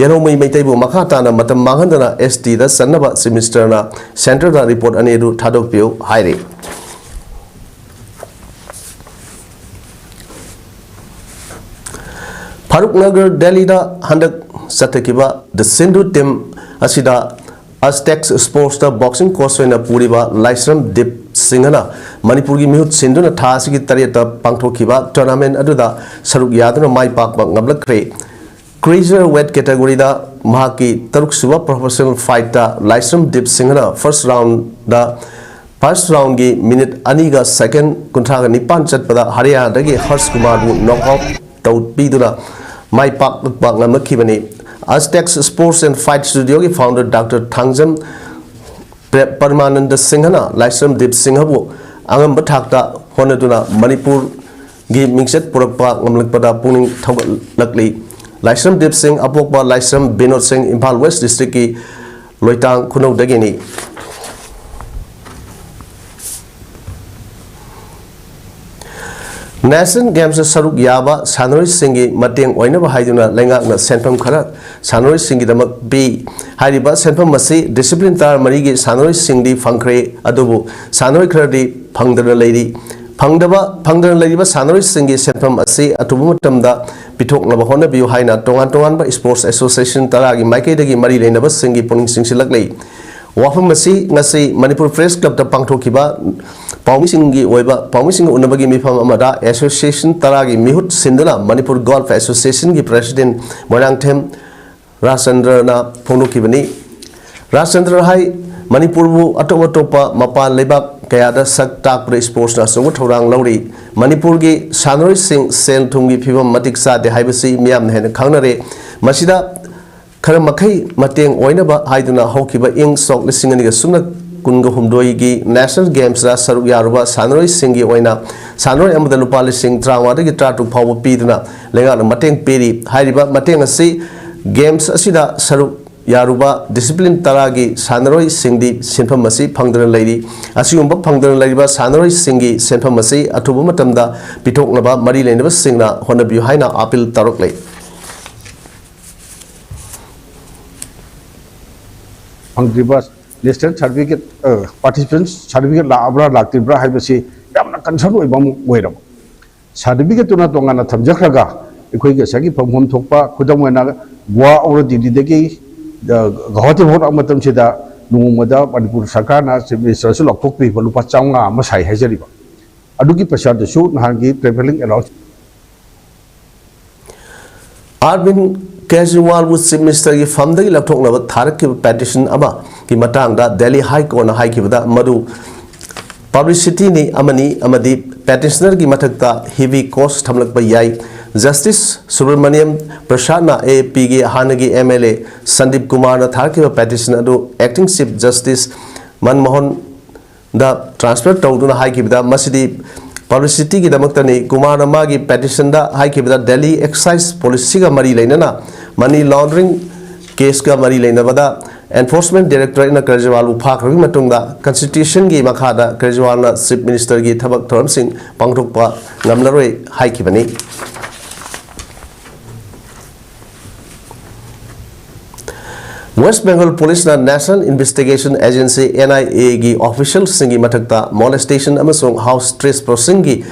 ꯌꯦꯜꯍꯧꯃꯩ ꯃꯩꯇꯩꯕꯨ ꯃꯈꯥ ꯇꯥꯅ ꯃꯇꯝ ꯃꯥꯡꯍꯟꯗꯅ S T ꯗ ꯆꯟꯅꯕ Chief Minister ꯅ centre ꯗ report ꯑꯅꯤ ꯑꯗꯨ ꯊꯥꯗꯣꯛꯄꯤꯌꯨ ꯍꯥꯏꯔꯤ꯫ ꯐꯥꯔꯨꯛ ꯅꯒꯔ, ꯗꯦꯜꯂꯤꯗ ꯍꯟꯗꯛ ꯆꯠꯊꯈꯤꯕ The Sindhu Team ꯑꯁꯤꯗ Aztecs Sports ꯇ boxing coach ꯑꯣꯏꯅ ꯄꯨꯔꯤꯕ ꯂꯥꯏꯁ꯭ꯔꯝ ꯗꯤꯞ ꯁꯤꯡꯍꯅ ꯃꯅꯤꯄꯨꯔꯒꯤ ꯃꯤꯍꯨꯠ ꯁꯤꯟꯗꯨꯅ ꯊꯥ ꯑꯁꯤꯒꯤ ꯇꯔꯦꯠꯇ ꯄꯥꯡꯊꯣꯛꯈꯤꯕ tournament ꯑꯗꯨꯗ ꯁꯔꯨꯛ ꯌꯥꯗꯨꯅ ꯃꯥꯏ ꯄꯥꯛꯄ ꯉꯝꯂꯛꯈ꯭ꯔꯦ꯫ Cruiser weight category ꯗ ꯃꯍꯥꯛꯀꯤ ꯇꯔꯨꯛꯁꯨꯕ professional fight ꯇ ꯂꯥꯏꯁ꯭ꯔꯝ ꯗꯤꯞ ꯁꯤꯡꯍꯅ first round ꯗ, first round ꯒꯤ minute ꯑꯅꯤꯒ second ꯀꯨꯟꯊ꯭ꯔꯥꯒ ꯅꯤꯄꯥꯟ ꯆꯠꯄꯗ ꯍꯔꯤꯌꯥꯅꯥꯗꯒꯤ ꯍꯔꯁ ꯀꯨꯃꯥꯔꯕꯨ knock out ꯇꯧ ꯄꯤꯗꯨꯅ ꯃꯥꯏ ꯄꯥꯛꯄ ꯉꯝꯂꯛꯈꯤꯕꯅꯤ꯫ Aztecs Sports and Fight Studio ꯒꯤ founder Doctor ꯊꯥꯡꯖꯝ ꯄ꯭ꯔꯦ-, ꯄꯔꯃꯥꯅꯟꯗ ꯁꯤꯡꯍꯅ ꯂꯥꯏꯁ꯭ꯔꯝ ꯗꯤꯞ ꯁꯤꯡꯍꯕꯨ ꯑꯉꯝꯕ ꯊꯥꯛꯇ ꯍꯣꯠꯅꯗꯨꯅ ꯃꯅꯤꯄꯨꯔꯒꯤ ꯃꯤꯡꯆꯠ ꯄꯨꯔꯛꯄ ꯉꯝꯂꯛꯄꯗ ꯄꯨꯛꯅꯤꯡ ꯊꯧꯒꯠꯂꯛꯂꯤ꯫ ꯂꯥꯏꯁ꯭ꯔꯝ ꯗꯤꯞ ꯁꯤꯡ, ꯑꯄꯣꯛꯄ ꯂꯥꯏꯁ꯭ꯔꯝ ꯕꯤꯅꯣꯗ ꯁꯤꯡ, ꯏꯝꯐꯥꯜ West District ꯀꯤ ꯂꯣꯏꯇꯥꯡ ꯈꯨꯅꯧꯗꯒꯤꯅꯤ꯫ National Games ꯇ ꯁꯔꯨꯛ ꯌꯥꯕ ꯁꯥꯟꯅꯔꯣꯏꯁꯤꯡꯒꯤ ꯃꯇꯦꯡ ꯑꯣꯏꯅꯕ ꯍꯥꯏꯗꯨꯅ ꯂꯩꯉꯥꯛꯅ ꯁꯦꯟꯐꯝ ꯈꯔ ꯁꯥꯟꯅꯔꯣꯏꯁꯤꯡꯒꯤꯗꯃꯛ ꯄꯤ꯫ ꯍꯥꯏꯔꯤꯕ ꯁꯦꯟꯐꯝ ꯑꯁꯤ discipline ꯇꯔꯥꯃꯔꯤꯒꯤ ꯁꯥꯟꯅꯔꯣꯏꯁꯤꯡꯗꯤ ꯐꯪꯈ꯭ꯔꯦ, ꯑꯗꯨꯕꯨ ꯁꯥꯟꯅꯔꯣꯏ ꯈꯔꯗꯤ ꯐꯪꯗꯅ ꯂꯩꯔꯤ꯫ ꯐꯪꯗꯕ, ꯐꯪꯗꯅ ꯂꯩꯔꯤꯕ ꯁꯥꯟꯅꯔꯣꯏꯁꯤꯡꯒꯤ ꯁꯦꯟꯐꯝ ꯑꯁꯤ ꯑꯊꯨꯕ ꯃꯇꯝꯗ ꯄꯤꯊꯣꯛꯅꯕ ꯍꯣꯠꯅꯕꯤꯌꯨ ꯍꯥꯏꯅ ꯇꯣꯉꯥꯟ ꯇꯣꯉꯥꯟꯕ sports association ꯇꯔꯥꯒꯤ ꯃꯥꯏꯀꯩꯗꯒꯤ ꯃꯔꯤ ꯂꯩꯅꯕꯁꯤꯡꯒꯤ ꯄꯨꯛꯅꯤꯡ ꯆꯤꯡꯁꯤꯜꯂꯛꯂꯤ꯫ ꯋꯥꯐꯝ ꯑꯁꯤ ꯉꯁꯤ ꯃꯅꯤꯄꯨꯔ Press Club ꯇ ꯄꯥꯡꯊꯣꯛꯈꯤꯕ ꯄꯥꯎꯃꯤꯁꯤꯡꯒꯤ ꯑꯣꯏꯕ, ꯄꯥꯎꯃꯤꯁꯤꯡꯒ ꯎꯅꯕꯒꯤ ꯃꯤꯐꯝ ꯑꯃꯗ association ꯇꯔꯥꯒꯤ ꯃꯤꯍꯨꯠ ꯁꯤꯟꯗꯨꯅ ꯃꯅꯤꯄꯨꯔ Golf Association ꯒꯤ President ꯃꯣꯏꯔꯥꯡꯊꯦꯝ ꯔꯥꯖꯆꯟꯗ꯭ꯔꯅ ꯐꯣꯡꯗꯣꯛꯈꯤꯕꯅꯤ꯫ ꯔꯥꯖꯆꯟꯗ꯭ꯔ ꯍꯥꯏ ꯃꯅꯤꯄꯨꯔꯕꯨ ꯑꯇꯣꯞ ꯑꯇꯣꯞꯄ ꯃꯄꯥꯟ ꯂꯩꯕꯥꯛ ꯀꯌꯥꯗ ꯁꯛ ꯇꯥꯛꯄꯗ sports ꯅ ꯑꯆꯧꯕ ꯊꯧꯗꯥꯡ ꯂꯧꯔꯤ꯫ ꯃꯅꯤꯄꯨꯔꯒꯤ ꯁꯥꯟꯅꯔꯣꯏꯁꯤꯡ ꯁꯦꯜ ꯊꯨꯝꯒꯤ ꯐꯤꯕꯝ ꯃꯇꯤꯛ ꯆꯥꯗꯦ ꯍꯥꯏꯕꯁꯤ ꯃꯤꯌꯥꯝꯅ ꯍꯦꯟꯅ ꯈꯪꯅꯔꯦ꯫ ꯃꯁꯤꯗ ꯈꯔ ꯃꯈꯩ ꯃꯇꯦꯡ ꯑꯣꯏꯅꯕ ꯍꯥꯏꯗꯨꯅ ꯍꯧꯈꯤꯕ ꯏꯪ ꯁꯣꯛ ꯂꯤꯁꯤꯡ ꯑꯅꯤꯒ ꯁꯨꯞꯅ ꯀꯨꯟꯒ ꯍꯨꯝꯗꯣꯏꯒꯤ National Gamesꯇ ꯁꯔꯨꯛ ꯌꯥꯔꯨꯕ ꯁꯥꯟꯅꯔꯣꯏꯁꯤꯡꯒꯤ ꯑꯣꯏꯅ ꯁꯥꯟꯅꯔꯣꯏ ꯑꯃꯗ ꯂꯨꯄꯥ ꯂꯤꯁꯤꯡ ꯇꯔꯥꯃꯉꯥꯗꯒꯤ ꯇꯔꯥꯇꯔꯨꯛ ꯐꯥꯎꯕ ꯄꯤꯗꯨꯅ ꯂꯩꯉꯥꯛꯅ ꯃꯇꯦꯡ ꯄꯤꯔꯤ꯫ ꯍꯥꯏꯔꯤꯕ ꯃꯇꯦꯡ ꯑꯁꯤ Games ꯑꯁꯤꯗ ꯁꯔꯨꯛ ꯌꯥꯔꯨꯕ discipline ꯇꯔꯥꯒꯤ ꯁꯥꯟꯅꯔꯣꯏꯁꯤꯡꯗꯤ ꯁꯦꯟꯐꯝ ꯑꯁꯤ ꯐꯪꯗꯅ ꯂꯩꯔꯤ꯫ ꯑꯁꯤꯒꯨꯝꯕ ꯐꯪꯗꯅ ꯂꯩꯔꯤꯕ ꯁꯥꯟꯅꯔꯣꯏꯁꯤꯡꯒꯤ ꯁꯦꯟꯐꯝ ꯑꯁꯤ ꯑꯊꯨꯕ ꯃꯇꯝꯗ ꯄꯤꯊꯣꯛꯅꯕ ꯃꯔꯤ ꯂꯩꯅꯕꯁꯤꯡꯅ ꯍꯣꯠꯅꯕꯤꯌꯨ ꯍꯥꯏꯅ appeal ꯇꯧꯔꯛꯂꯤ꯫ ꯐꯪꯗ꯭ꯔꯤꯕ National Certificate Participant Certificate ꯂꯥꯛꯑꯕ꯭ꯔꯥ ꯂꯥꯛꯇ꯭ꯔꯤꯕ꯭ꯔꯥ ꯍꯥꯏꯕꯁꯤ ꯌꯥꯝꯅ concern ꯑꯣꯏꯕ ꯑꯃ ꯑꯣꯏꯔꯕ꯫ Certificateꯇꯨꯅ ꯇꯣꯉꯥꯟꯅ ꯊꯝꯖꯈ꯭ꯔꯒ ꯑꯩꯈꯣꯏꯒꯤ ꯉꯁꯥꯏꯒꯤ ꯐꯪꯐꯝ ꯊꯣꯛꯄ, ꯈꯨꯗꯝ ꯑꯣꯏꯅ ꯒꯣꯋꯥ ꯑꯣꯔ ꯗꯤꯜꯂꯤꯗꯒꯤ ꯒꯧꯍꯥꯇꯤ ꯐꯥꯎ ꯂꯥꯛꯄ ꯃꯇꯝꯁꯤꯗ ꯅꯣꯡꯃꯗ ꯃꯅꯤꯄꯨꯔ ꯁꯔꯀꯥꯔꯅ Chief Ministerꯁꯨ ꯂꯧꯊꯣꯛꯄꯤꯕ ꯂꯨꯄꯥ ꯆꯥꯝꯃꯉꯥ ꯑꯃ ꯁꯥꯏ ꯍꯥꯏꯖꯔꯤꯕ꯫ ꯑꯗꯨꯒꯤ ꯄꯩꯁꯥꯗꯨꯁꯨ ꯅꯍꯥꯟꯒꯤ travelling allowance Arvind ꯀꯦꯖꯔꯤꯋꯥꯜꯕꯨ Chief Ministerꯒꯤ ꯐꯝꯗꯒꯤ ꯂꯧꯊꯣꯛꯅꯕ ꯊꯥꯔꯛꯈꯤꯕ petition ꯑꯃꯒꯤ ꯃꯇꯥꯡꯗ Delhi High Courtꯅ ꯍꯥꯏꯈꯤꯕꯗ ꯃꯗꯨ publicityꯅꯤ ꯑꯃꯅꯤ ꯑꯃꯗꯤ petitionerꯒꯤ ꯃꯊꯛꯇ heavy cost ꯊꯝꯂꯛꯄ ꯌꯥꯏ꯫ Justice ꯁꯨꯕ꯭ꯔꯃꯅꯤꯌꯝ ꯄ꯭ꯔꯁꯥꯗꯅ AAPꯒꯤ ꯍꯥꯟꯅꯒꯤ MLA ꯁꯟꯗꯤꯞ ꯀꯨꯃꯥꯔꯅ ꯊꯥꯔꯛꯈꯤꯕ petition ꯑꯗꯨ Acting Chief Justice ꯃꯟꯃꯣꯍꯟ ꯗ transfer ꯇꯧꯗꯨꯅ ꯍꯥꯏꯈꯤꯕꯗ, ꯃꯁꯤꯗꯤ publicityꯒꯤꯗꯃꯛꯇꯅꯤ꯫ ꯀꯨꯃꯥꯔꯅ ꯃꯥꯒꯤ petitionꯗ ꯍꯥꯏꯈꯤꯕꯗ, Delhi excise policyꯒ ꯃꯔꯤ ꯂꯩꯅꯅ money laundering caseꯀ ꯃꯔꯤ ꯂꯩꯅꯕꯗ Enforcement Directorateꯅ ꯀꯦꯖꯔꯤꯋꯥꯜꯕꯨ ꯐꯥꯈ꯭ꯔꯕꯒꯤ ꯃꯇꯨꯡꯗ constitutionꯒꯤ ꯃꯈꯥꯗ ꯀꯦꯖꯔꯤꯋꯥꯜꯅ Chief Ministerꯒꯤ ꯊꯕꯛ ꯊꯧꯔꯝꯁꯤꯡ ꯄꯥꯡꯊꯣꯛꯄ ꯉꯝꯂꯔꯣꯏ ꯍꯥꯏꯈꯤꯕꯅꯤ꯫ West Bengal Policeꯅ National Investigation Agency, NIAꯒꯤ officialꯁꯤꯡꯒꯤ ꯃꯊꯛꯇ molestation ꯑꯃꯁꯨꯡ house trespassingꯒꯤ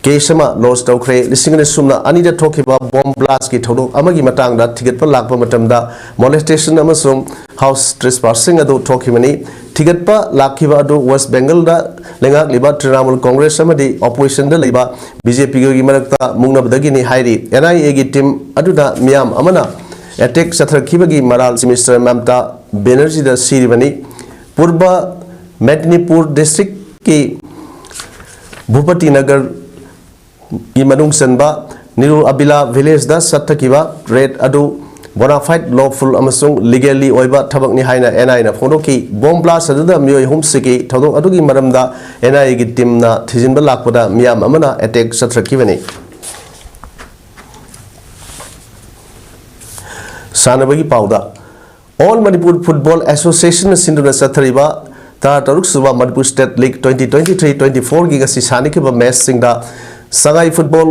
case ꯑꯃ lodge ꯇꯧꯈ꯭ꯔꯦ꯫ ꯂꯤꯁꯤꯡ ꯑꯅꯤ ꯁꯨꯞꯅ ꯑꯅꯤꯗ ꯊꯣꯛꯈꯤꯕ bomb blastꯀꯤ ꯊꯧꯗꯣꯛ ꯑꯃꯒꯤ ꯃꯇꯥꯡꯗ ꯊꯤꯒꯠꯄ ꯂꯥꯛꯄ ꯃꯇꯝꯗ molestation ꯑꯃꯁꯨꯡ house trespassing ꯑꯗꯨ ꯊꯣꯛꯈꯤꯕꯅꯤ꯫ ꯊꯤꯒꯠꯄ ꯂꯥꯛꯈꯤꯕ ꯑꯗꯨ West Bengalꯗ ꯂꯩꯉꯥꯛꯂꯤꯕ Trinamool Congress ꯑꯃꯗꯤ oppositionꯗ ꯂꯩꯕ BJPꯒꯤ ꯃꯔꯛꯇ ꯃꯨꯛꯅꯕꯗꯒꯤꯅꯤ ꯍꯥꯏꯔꯤ꯫ NIAꯒꯤ team ꯑꯗꯨꯗ ꯃꯤꯌꯥꯝ ꯑꯃꯅ attack ꯆꯠꯊꯔꯛꯈꯤꯕꯒꯤ ꯃꯔꯥꯜ Chief Minister ꯃꯃꯇꯥ ꯕꯦꯅꯔꯖꯤꯗ ꯁꯤꯔꯤꯕꯅꯤ꯫ ꯄꯨꯔꯕ ꯃꯦꯗꯤꯅꯤꯄꯨꯔ districtꯀꯤ ꯚꯨꯄꯇꯤꯅꯒꯔ ꯒꯤ ꯃꯅꯨꯡ ꯆꯟꯕ ꯅꯤꯔꯨ ꯑꯕꯤꯂꯥ villageꯗ ꯆꯠꯊꯈꯤꯕ raid ꯑꯗꯨ bona fide, lawful ꯑꯃꯁꯨꯡ legally ꯑꯣꯏꯕ ꯊꯕꯛꯅꯤ ꯍꯥꯏꯅ ꯑꯦꯟ ꯑꯥꯏ ꯑꯦꯅ ꯐꯣꯡꯗꯣꯛꯈꯤ꯫ Bomb blast ꯑꯗꯨꯗ ꯃꯤꯑꯣꯏ ꯑꯍꯨꯝ ꯁꯤꯈꯤ꯫ ꯊꯧꯗꯣꯛ ꯑꯗꯨꯒꯤ ꯃꯔꯝꯗ ꯑꯦꯟ ꯑꯥꯏ ꯑꯦꯒꯤ ꯇꯤꯝꯅ ꯊꯤꯖꯤꯟꯕ ꯂꯥꯛꯄꯗ ꯃꯤꯌꯥꯝ ꯑꯃꯅ ꯑꯦꯇꯦꯛ ꯆꯠꯊꯔꯛꯈꯤꯕꯅꯤ꯫ ꯁꯥꯟꯅꯕꯒꯤ ꯄꯥꯎꯗ, All Manipur Football Association ꯅ ꯁꯤꯟꯗꯨꯅ ꯆꯠꯊꯔꯤꯕ ꯇꯔꯥꯇꯔꯨꯛ ꯁꯨꯕ Manipur State League twenty twenty-three twenty-four ꯒꯤ ꯉꯁꯤ ꯁꯥꯟꯅꯈꯤꯕ ꯃꯦꯆꯁꯤꯡꯗ ꯁꯉꯥꯏ ꯐꯨꯠꯕꯣꯜ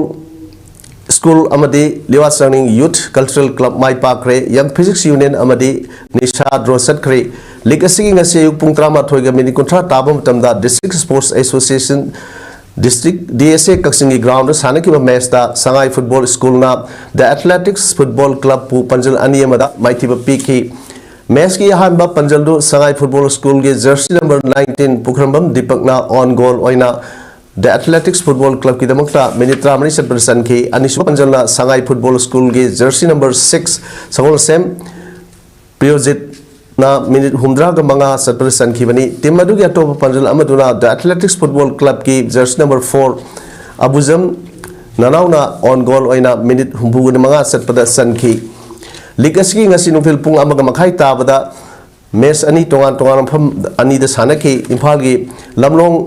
ꯁ꯭ꯀꯨꯜ ꯑꯃꯗꯤ ꯂꯤꯋꯥ ꯆꯥꯡꯅꯤꯡ ꯌꯨꯊ ꯀꯜꯆꯔꯦꯜ ꯀ꯭ꯂꯕ ꯃꯥꯏ ꯄꯥꯛꯈ꯭ꯔꯦ꯫ ꯌꯪ ꯐꯤꯖꯤꯛꯁ ꯌꯨꯅꯤꯌꯟ ꯑꯃꯗꯤ ꯅꯤꯁꯥ ꯗ꯭ꯔꯣ ꯆꯠꯈ꯭ꯔꯦ꯫ ꯂꯤꯒ ꯑꯁꯤꯒꯤ ꯉꯁꯤ ꯑꯌꯨꯛ ꯄꯨꯡ ꯇꯔꯥꯃꯥꯊꯣꯏꯒ ꯃꯤꯅꯤꯠ ꯀꯨꯟꯊ꯭ꯔꯥ ꯇꯥꯕ ꯃꯇꯝꯗ District Sports Association, District D S A ꯀꯛꯆꯤꯡꯒꯤ ꯒ꯭ꯔꯥꯎꯟꯗ ꯁꯥꯟꯅꯈꯤꯕ ꯃꯦꯆꯇ ꯁꯉꯥꯏ ꯐꯨꯠꯕꯣꯜ ꯁ꯭ꯀꯨꯜꯅ The Athletics Football ꯀ꯭ꯂꯕꯄꯨ ꯄꯥꯟꯖꯜ ꯑꯅꯤ ꯑꯃꯗ ꯃꯥꯏꯊꯤꯕ ꯄꯤꯈꯤ꯫ ꯃꯦꯆꯀꯤ ꯑꯍꯥꯟꯕ ꯄꯥꯟꯖꯜꯗꯨ ꯁꯉꯥꯏ ꯐꯨꯠꯕꯣꯜ ꯁ꯭ꯀꯨꯜꯒꯤ ꯖꯔꯁꯤ ꯅꯝꯕꯔ nineteen ꯄꯨꯈ꯭ꯔꯝꯕꯝ ꯗꯤꯄꯛꯅ ꯑꯣꯟ ꯒꯣꯜ ꯑꯣꯏꯅ The Athletics Football ꯀ꯭ꯂꯕꯀꯤꯗꯃꯛꯇ ꯃꯤꯅꯤꯠ ꯇꯔꯥꯃꯔꯤ ꯆꯠꯄꯗ ꯆꯟꯈꯤ꯫ ꯑꯅꯤꯁꯨꯕ ꯄꯥꯟꯖꯜꯅ ꯁꯉꯥꯏ ꯐꯨꯠꯕꯣꯜ ꯁ꯭ꯀꯨꯜꯒꯤ ꯖꯔꯁꯤ ꯅꯝꯕꯔ six ꯁꯒꯣꯜꯁꯦꯝ ꯄ꯭ꯔꯤꯌꯣꯖꯤꯠꯅ ꯃꯤꯅꯤꯠ ꯍꯨꯝꯗ꯭ꯔꯥꯒ ꯃꯉꯥ ꯆꯠꯄꯗ ꯆꯟꯈꯤꯕꯅꯤ꯫ ꯇꯤꯝ ꯑꯗꯨꯒꯤ ꯑꯇꯣꯞꯄ ꯄꯥꯟꯖꯜ ꯑꯃꯗꯨꯅ The Athletics Football ꯀ꯭ꯂꯕꯀꯤ ꯖꯔꯁꯤ ꯅꯝꯕꯔ four ꯑꯕꯨꯖꯝ ꯅꯅꯥꯎꯅ ꯑꯣꯟ ꯒꯣꯜ ꯑꯣꯏꯅ ꯃꯤꯅꯤꯠ ꯍꯨꯝꯐꯨꯒ ꯃꯉꯥ ꯆꯠꯄꯗ ꯆꯟꯈꯤ꯫ ꯂꯤꯒ ꯑꯁꯤꯒꯤ ꯉꯁꯤ ꯅꯨꯡꯊꯤꯜ ꯄꯨꯡ ꯑꯃꯒ ꯃꯈꯥꯏ ꯇꯥꯕꯗ ꯃꯦꯆ ꯑꯅꯤ ꯇꯣꯉꯥꯟ ꯇꯣꯉꯥꯟꯕ ꯃꯐꯝ ꯑꯅꯤꯗ ꯁꯥꯟꯅꯈꯤ꯫ ꯏꯝꯐꯥꯜꯒꯤ ꯂꯝꯂꯣꯡ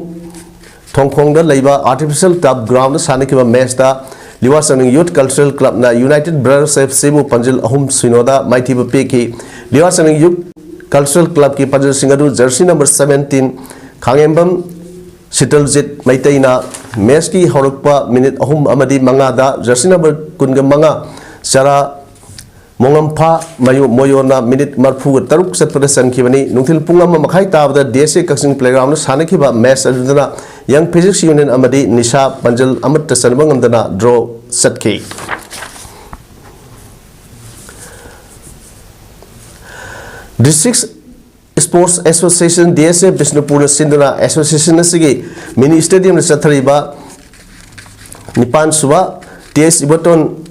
ꯊꯣꯡꯈꯣꯡꯗ ꯂꯩꯕ ꯑꯥꯔꯇꯤꯐꯤꯁꯤꯌꯦꯜ ꯇꯔꯐ ꯒ꯭ꯔꯥꯎꯟꯗ ꯁꯥꯟꯅꯈꯤꯕ ꯃꯦꯆꯇ ꯂꯤꯋꯥ ꯆꯥꯡꯅꯤꯡ ꯌꯨꯊ ꯀꯜꯆꯔꯦꯜ ꯀ꯭ꯂꯕꯅ ꯌꯨꯅꯥꯏꯇꯦꯗ ꯕ꯭ꯔꯗꯔꯁ ꯑꯦꯐ ꯁꯤꯕꯨ ꯄꯥꯟꯖꯤꯜ ꯑꯍꯨꯝ ꯁꯤꯅꯣꯗ ꯃꯥꯏꯊꯤꯕ ꯄꯤꯈꯤ꯫ ꯂꯤꯋꯥ ꯆꯥꯡꯅꯤꯡ ꯌꯨꯊ ꯀꯜꯆꯔꯦꯜ ꯀ꯭ꯂꯕꯀꯤ ꯄꯥꯟꯖꯤꯜꯁꯤꯡ ꯑꯗꯨ ꯖꯔꯁꯤ ꯅꯝꯕꯔ seventeen ꯈꯥꯉꯦꯝꯕꯝ ꯁꯤꯇꯜꯖꯤꯠ ꯃꯩꯇꯩꯅ ꯃꯦꯆꯀꯤ ꯍꯧꯔꯛꯄ ꯃꯤꯅꯤꯠ ꯑꯍꯨꯝ ꯑꯃꯗꯤ ꯃꯉꯥꯗ ꯖꯔꯁꯤ ꯅꯝꯕꯔ ꯀꯨꯟꯒ ꯃꯉꯥ ꯆꯔꯥ ꯃꯣꯉꯝꯐꯥ ꯃꯌꯨ-, ꯃꯣꯌꯣꯅ ꯃꯤꯅꯤꯠ ꯃꯔꯤꯐꯨꯒ ꯇꯔꯨꯛ ꯆꯠꯄꯗ ꯆꯟꯈꯤꯕꯅꯤ꯫ ꯅꯨꯡꯊꯤꯜ ꯄꯨꯡ ꯑꯃ ꯃꯈꯥꯏ ꯇꯥꯕꯗ ꯗꯤ ꯑꯦꯁ ꯑꯦ ꯀꯛꯆꯤꯡ ꯄ꯭ꯂꯦꯒ꯭ꯔꯥꯎꯟꯗ ꯁꯥꯟꯅꯈꯤꯕ ꯃꯦꯆ ꯑꯗꯨꯗꯅ ꯌꯪ ꯐꯤꯖꯤꯛꯁ ꯌꯨꯅꯤꯌꯟ ꯑꯃꯗꯤ ꯅꯤꯁꯥ ꯄꯥꯟꯖꯜ ꯑꯃꯠꯇ ꯆꯟꯕ ꯉꯝꯗꯅ ꯗ꯭ꯔꯣ ꯆꯠꯈꯤ꯫ District Sports Association, D S A, ꯕꯤꯁꯅꯨꯄꯨꯔꯅ ꯁꯤꯟꯗꯨꯅ ꯑꯦꯁꯣꯁꯤꯌꯦꯁꯟ ꯑꯁꯤꯒꯤ ꯃꯤꯅꯤ ꯁ꯭ꯇꯦꯗꯤꯌꯝꯗ ꯆꯠꯊꯔꯤꯕ ꯅꯤꯄꯥꯟ ꯁꯨꯕ ꯇꯤ ꯑꯦꯁ Iboton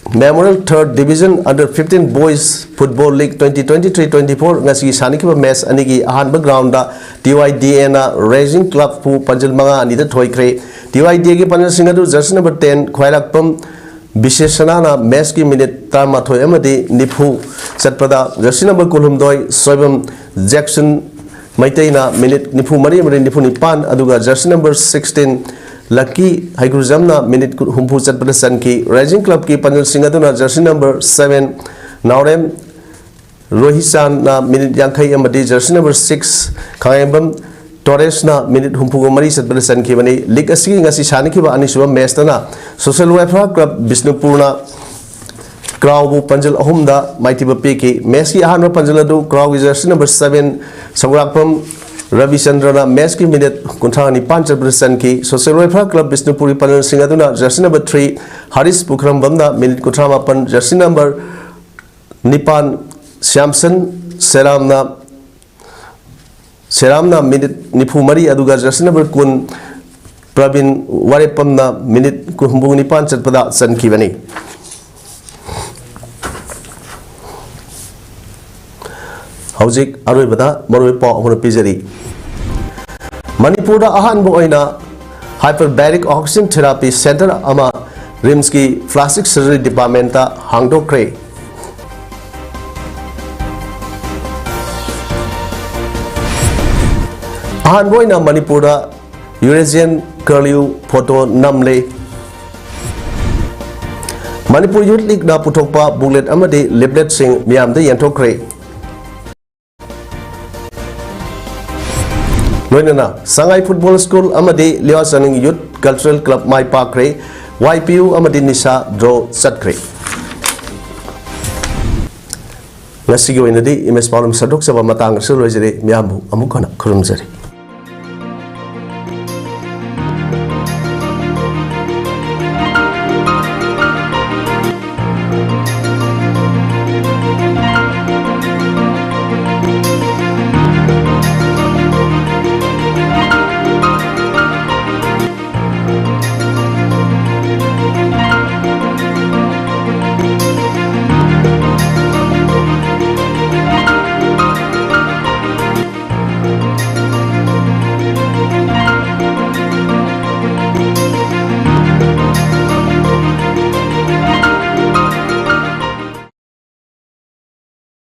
Memorial Third Division Under fifteen Boys Football League twenty twenty-three twenty-four ꯉꯁꯤ ꯁꯥꯟꯅꯈꯤꯕ ꯃꯦꯆ ꯑꯅꯤꯒꯤ ꯑꯍꯥꯟꯕ ꯒ꯭ꯔꯥꯎꯟꯗ ꯇꯤ ꯋꯥꯏ ꯗꯤ ꯑꯦꯅ ꯔꯦꯖꯤꯡ ꯀ꯭ꯂꯕꯄꯨ ꯄꯥꯟꯖꯜ ꯃꯉꯥ ꯑꯅꯤꯗ ꯊꯣꯏꯈ꯭ꯔꯦ꯫ ꯇꯤ ꯋꯥꯏ ꯗꯤ ꯑꯦꯒꯤ ꯄꯥꯟꯖꯜꯁꯤꯡ ꯑꯗꯨ ꯖꯔꯁꯤ ꯅꯝꯕꯔ ten ꯈ꯭ꯋꯥꯏꯔꯥꯛꯄꯝ ꯕꯤꯁꯦꯁꯅꯥꯅ ꯃꯦꯁꯀꯤ ꯃꯤꯅꯤꯠ ꯇꯔꯥꯃꯥꯊꯣꯏ ꯑꯃꯗꯤ ꯅꯤꯐꯨ ꯆꯠꯄꯗ ꯖꯔꯁꯤ ꯅꯝꯕꯔ ꯀꯨꯟꯍꯨꯝꯗꯣꯏ ꯁꯣꯏꯕꯝ ꯖꯦꯛꯁꯟ ꯃꯩꯇꯩꯅ ꯃꯤꯅꯤꯠ ꯅꯤꯐꯨ ꯃꯔꯤ ꯑꯃꯗꯤ ꯅꯤꯐꯨ ꯅꯤꯄꯥꯟ, ꯑꯗꯨꯒ ꯖꯔꯁꯤ ꯅꯝꯕꯔ ꯁꯤꯛꯁꯇꯤꯟ ꯂꯛꯀꯤ ꯍꯩꯒ꯭ꯔꯨꯖꯝꯅ ꯃꯤꯅꯤꯠ ꯍꯨꯝꯐꯨ ꯆꯠꯄꯗ ꯆꯟꯈꯤ꯫ ꯔꯥꯏꯖꯤꯡ ꯀ꯭ꯂꯕꯀꯤ ꯄꯥꯡꯒꯜꯁꯤꯡ ꯑꯗꯨꯅ ꯖꯔꯁꯤ ꯅꯝꯕꯔ ꯁꯚꯦꯟ ꯅꯥꯎꯔꯦꯝ ꯔꯣꯍꯤꯆꯥꯟꯅ ꯃꯤꯅꯤꯠ ꯌꯥꯡꯈꯩ ꯑꯃꯗꯤ ꯖꯔꯁꯤ ꯅꯝꯕꯔ ꯁꯤꯛꯁ ꯈꯥꯉꯦꯝꯕꯝ ꯇꯣꯔꯦꯁꯅ ꯃꯤꯅꯤꯠ ꯍꯨꯝꯐꯨꯒ ꯃꯔꯤ ꯆꯠꯄꯗ ꯆꯟꯈꯤꯕꯅꯤ꯫ ꯂꯤꯒ ꯑꯁꯤꯒꯤ ꯉꯁꯤ ꯁꯥꯟꯅꯈꯤꯕ ꯑꯅꯤꯁꯨꯕ ꯃꯦꯁꯇꯅ ꯁꯣꯁꯦꯜ ꯋꯦꯜꯐꯤꯌꯔ ꯀ꯭ꯂꯕ ꯕꯤꯁꯅꯨꯄꯨꯔꯅ ꯀ꯭ꯔꯥꯎꯕꯨ ꯄꯟꯖꯜ ꯑꯍꯨꯝꯗ ꯃꯥꯏꯊꯤꯕ ꯄꯤꯈꯤ꯫ ꯃꯦꯁꯀꯤ ꯑꯍꯥꯟꯕ ꯄꯟꯖꯜ ꯑꯗꯨ ꯀ꯭ꯔꯥꯎꯒꯤ ꯖꯔꯁꯤ ꯅꯝꯕꯔ ꯁꯚꯦꯟ ꯁꯧꯒ꯭ꯔꯥꯛꯄꯝ ꯔꯕꯤꯆꯟꯗ꯭ꯔꯅ ꯃꯦꯁꯀꯤ ꯃꯤꯅꯤꯠ ꯀꯨꯟꯊ꯭ꯔꯥ ꯅꯤꯄꯥꯟ ꯆꯠꯄꯗ ꯆꯟꯈꯤ꯫ ꯁꯣꯁꯦꯜ ꯋꯦꯜꯐꯤꯌꯔ ꯀ꯭ꯂꯕ ꯕꯤꯁꯅꯨꯄꯨꯔꯒꯤ ꯄꯥꯡꯒꯜꯁꯤꯡ ꯑꯗꯨꯅ jersey number three Harish ꯄꯨꯈ꯭ꯔꯝꯕꯝꯅ minute ꯀꯨꯟꯊ꯭ꯔꯥ ꯃꯥꯄꯟ, ꯖꯔꯁꯤ ꯅꯝꯕꯔ ꯅꯤꯄꯥꯟ ꯁ꯭ꯌꯥꯝꯁꯟ ꯁꯦꯔꯥꯝꯅ, ꯁꯦꯔꯥꯝꯅ ꯃꯤꯅꯤꯠ ꯅꯤꯐꯨ ꯃꯔꯤ, ꯑꯗꯨꯒ ꯖꯔꯁꯤ ꯅꯝꯕꯔ ꯀꯨꯟ ꯄ꯭ꯔꯕꯤꯟ ꯋꯥꯔꯦꯞꯄꯝꯅ ꯃꯤꯅꯤꯠ ꯍꯨꯝꯐꯨ ꯅꯤꯄꯥꯟ ꯆꯠꯄꯗ ꯆꯟꯈꯤꯕꯅꯤ꯫ ꯍꯧꯖꯤꯛ ꯑꯔꯣꯏꯕꯗ ꯃꯔꯨꯑꯣꯏꯕ ꯄꯥꯎ ꯑꯃ ꯄꯤꯖꯔꯤ꯫ ꯃꯅꯤꯄꯨꯔꯗ ꯑꯍꯥꯟꯕ ꯑꯣꯏꯅ hyperbaric oxygen therapy center ꯑꯃ ꯔꯤꯝꯁꯀꯤ plastic surgery departmentꯇ ꯍꯥꯡꯗꯣꯛꯈ꯭ꯔꯦ꯫ ꯑꯍꯥꯟꯕ ꯑꯣꯏꯅ ꯃꯅꯤꯄꯨꯔꯗ Eurasian curlew photo ꯅꯝꯂꯦ꯫ ꯃꯅꯤꯄꯨꯔ ꯌꯨꯠ ꯂꯤꯒꯅ ꯄꯨꯊꯣꯛꯄ booklet ꯑꯃꯗꯤ leafletꯁꯤꯡ ꯃꯤꯌꯥꯝꯗ ꯌꯦꯟꯊꯣꯛꯈ꯭ꯔꯦ꯫ ꯂꯣꯏꯅꯅ ꯁꯉꯥꯏ ꯐꯨꯠꯕꯣꯜ ꯁ꯭ꯀꯨꯜ ꯑꯃꯗꯤ ꯂꯤꯌꯥꯆꯥꯅꯤꯡ ꯌꯨꯠ ꯀꯜꯆꯔꯦꯜ ꯀ꯭ꯂꯕ ꯃꯥꯏ ꯄꯥꯛꯈ꯭ꯔꯦ꯫ ꯋꯥꯏ ꯄꯤ ꯌꯨ ꯑꯃꯗꯤ ꯅꯤꯁꯥ ꯗ꯭ꯔꯣ ꯆꯠꯈ꯭ꯔꯦ꯫ ꯉꯁꯤꯒꯤ ꯑꯣꯏꯅꯗꯤ ꯏꯃꯦꯖ ꯄꯥꯎ ꯑꯗꯨꯝ ꯁꯟꯗꯣꯛꯆꯕ ꯃꯇꯥꯡ ꯑꯁꯤꯗ ꯂꯣꯏꯖꯔꯦ꯫ ꯃꯤꯌꯥꯝꯕꯨ ꯑꯃꯨꯛ ꯍꯟꯅ ꯈꯨꯔꯨꯝꯖꯔꯤ꯫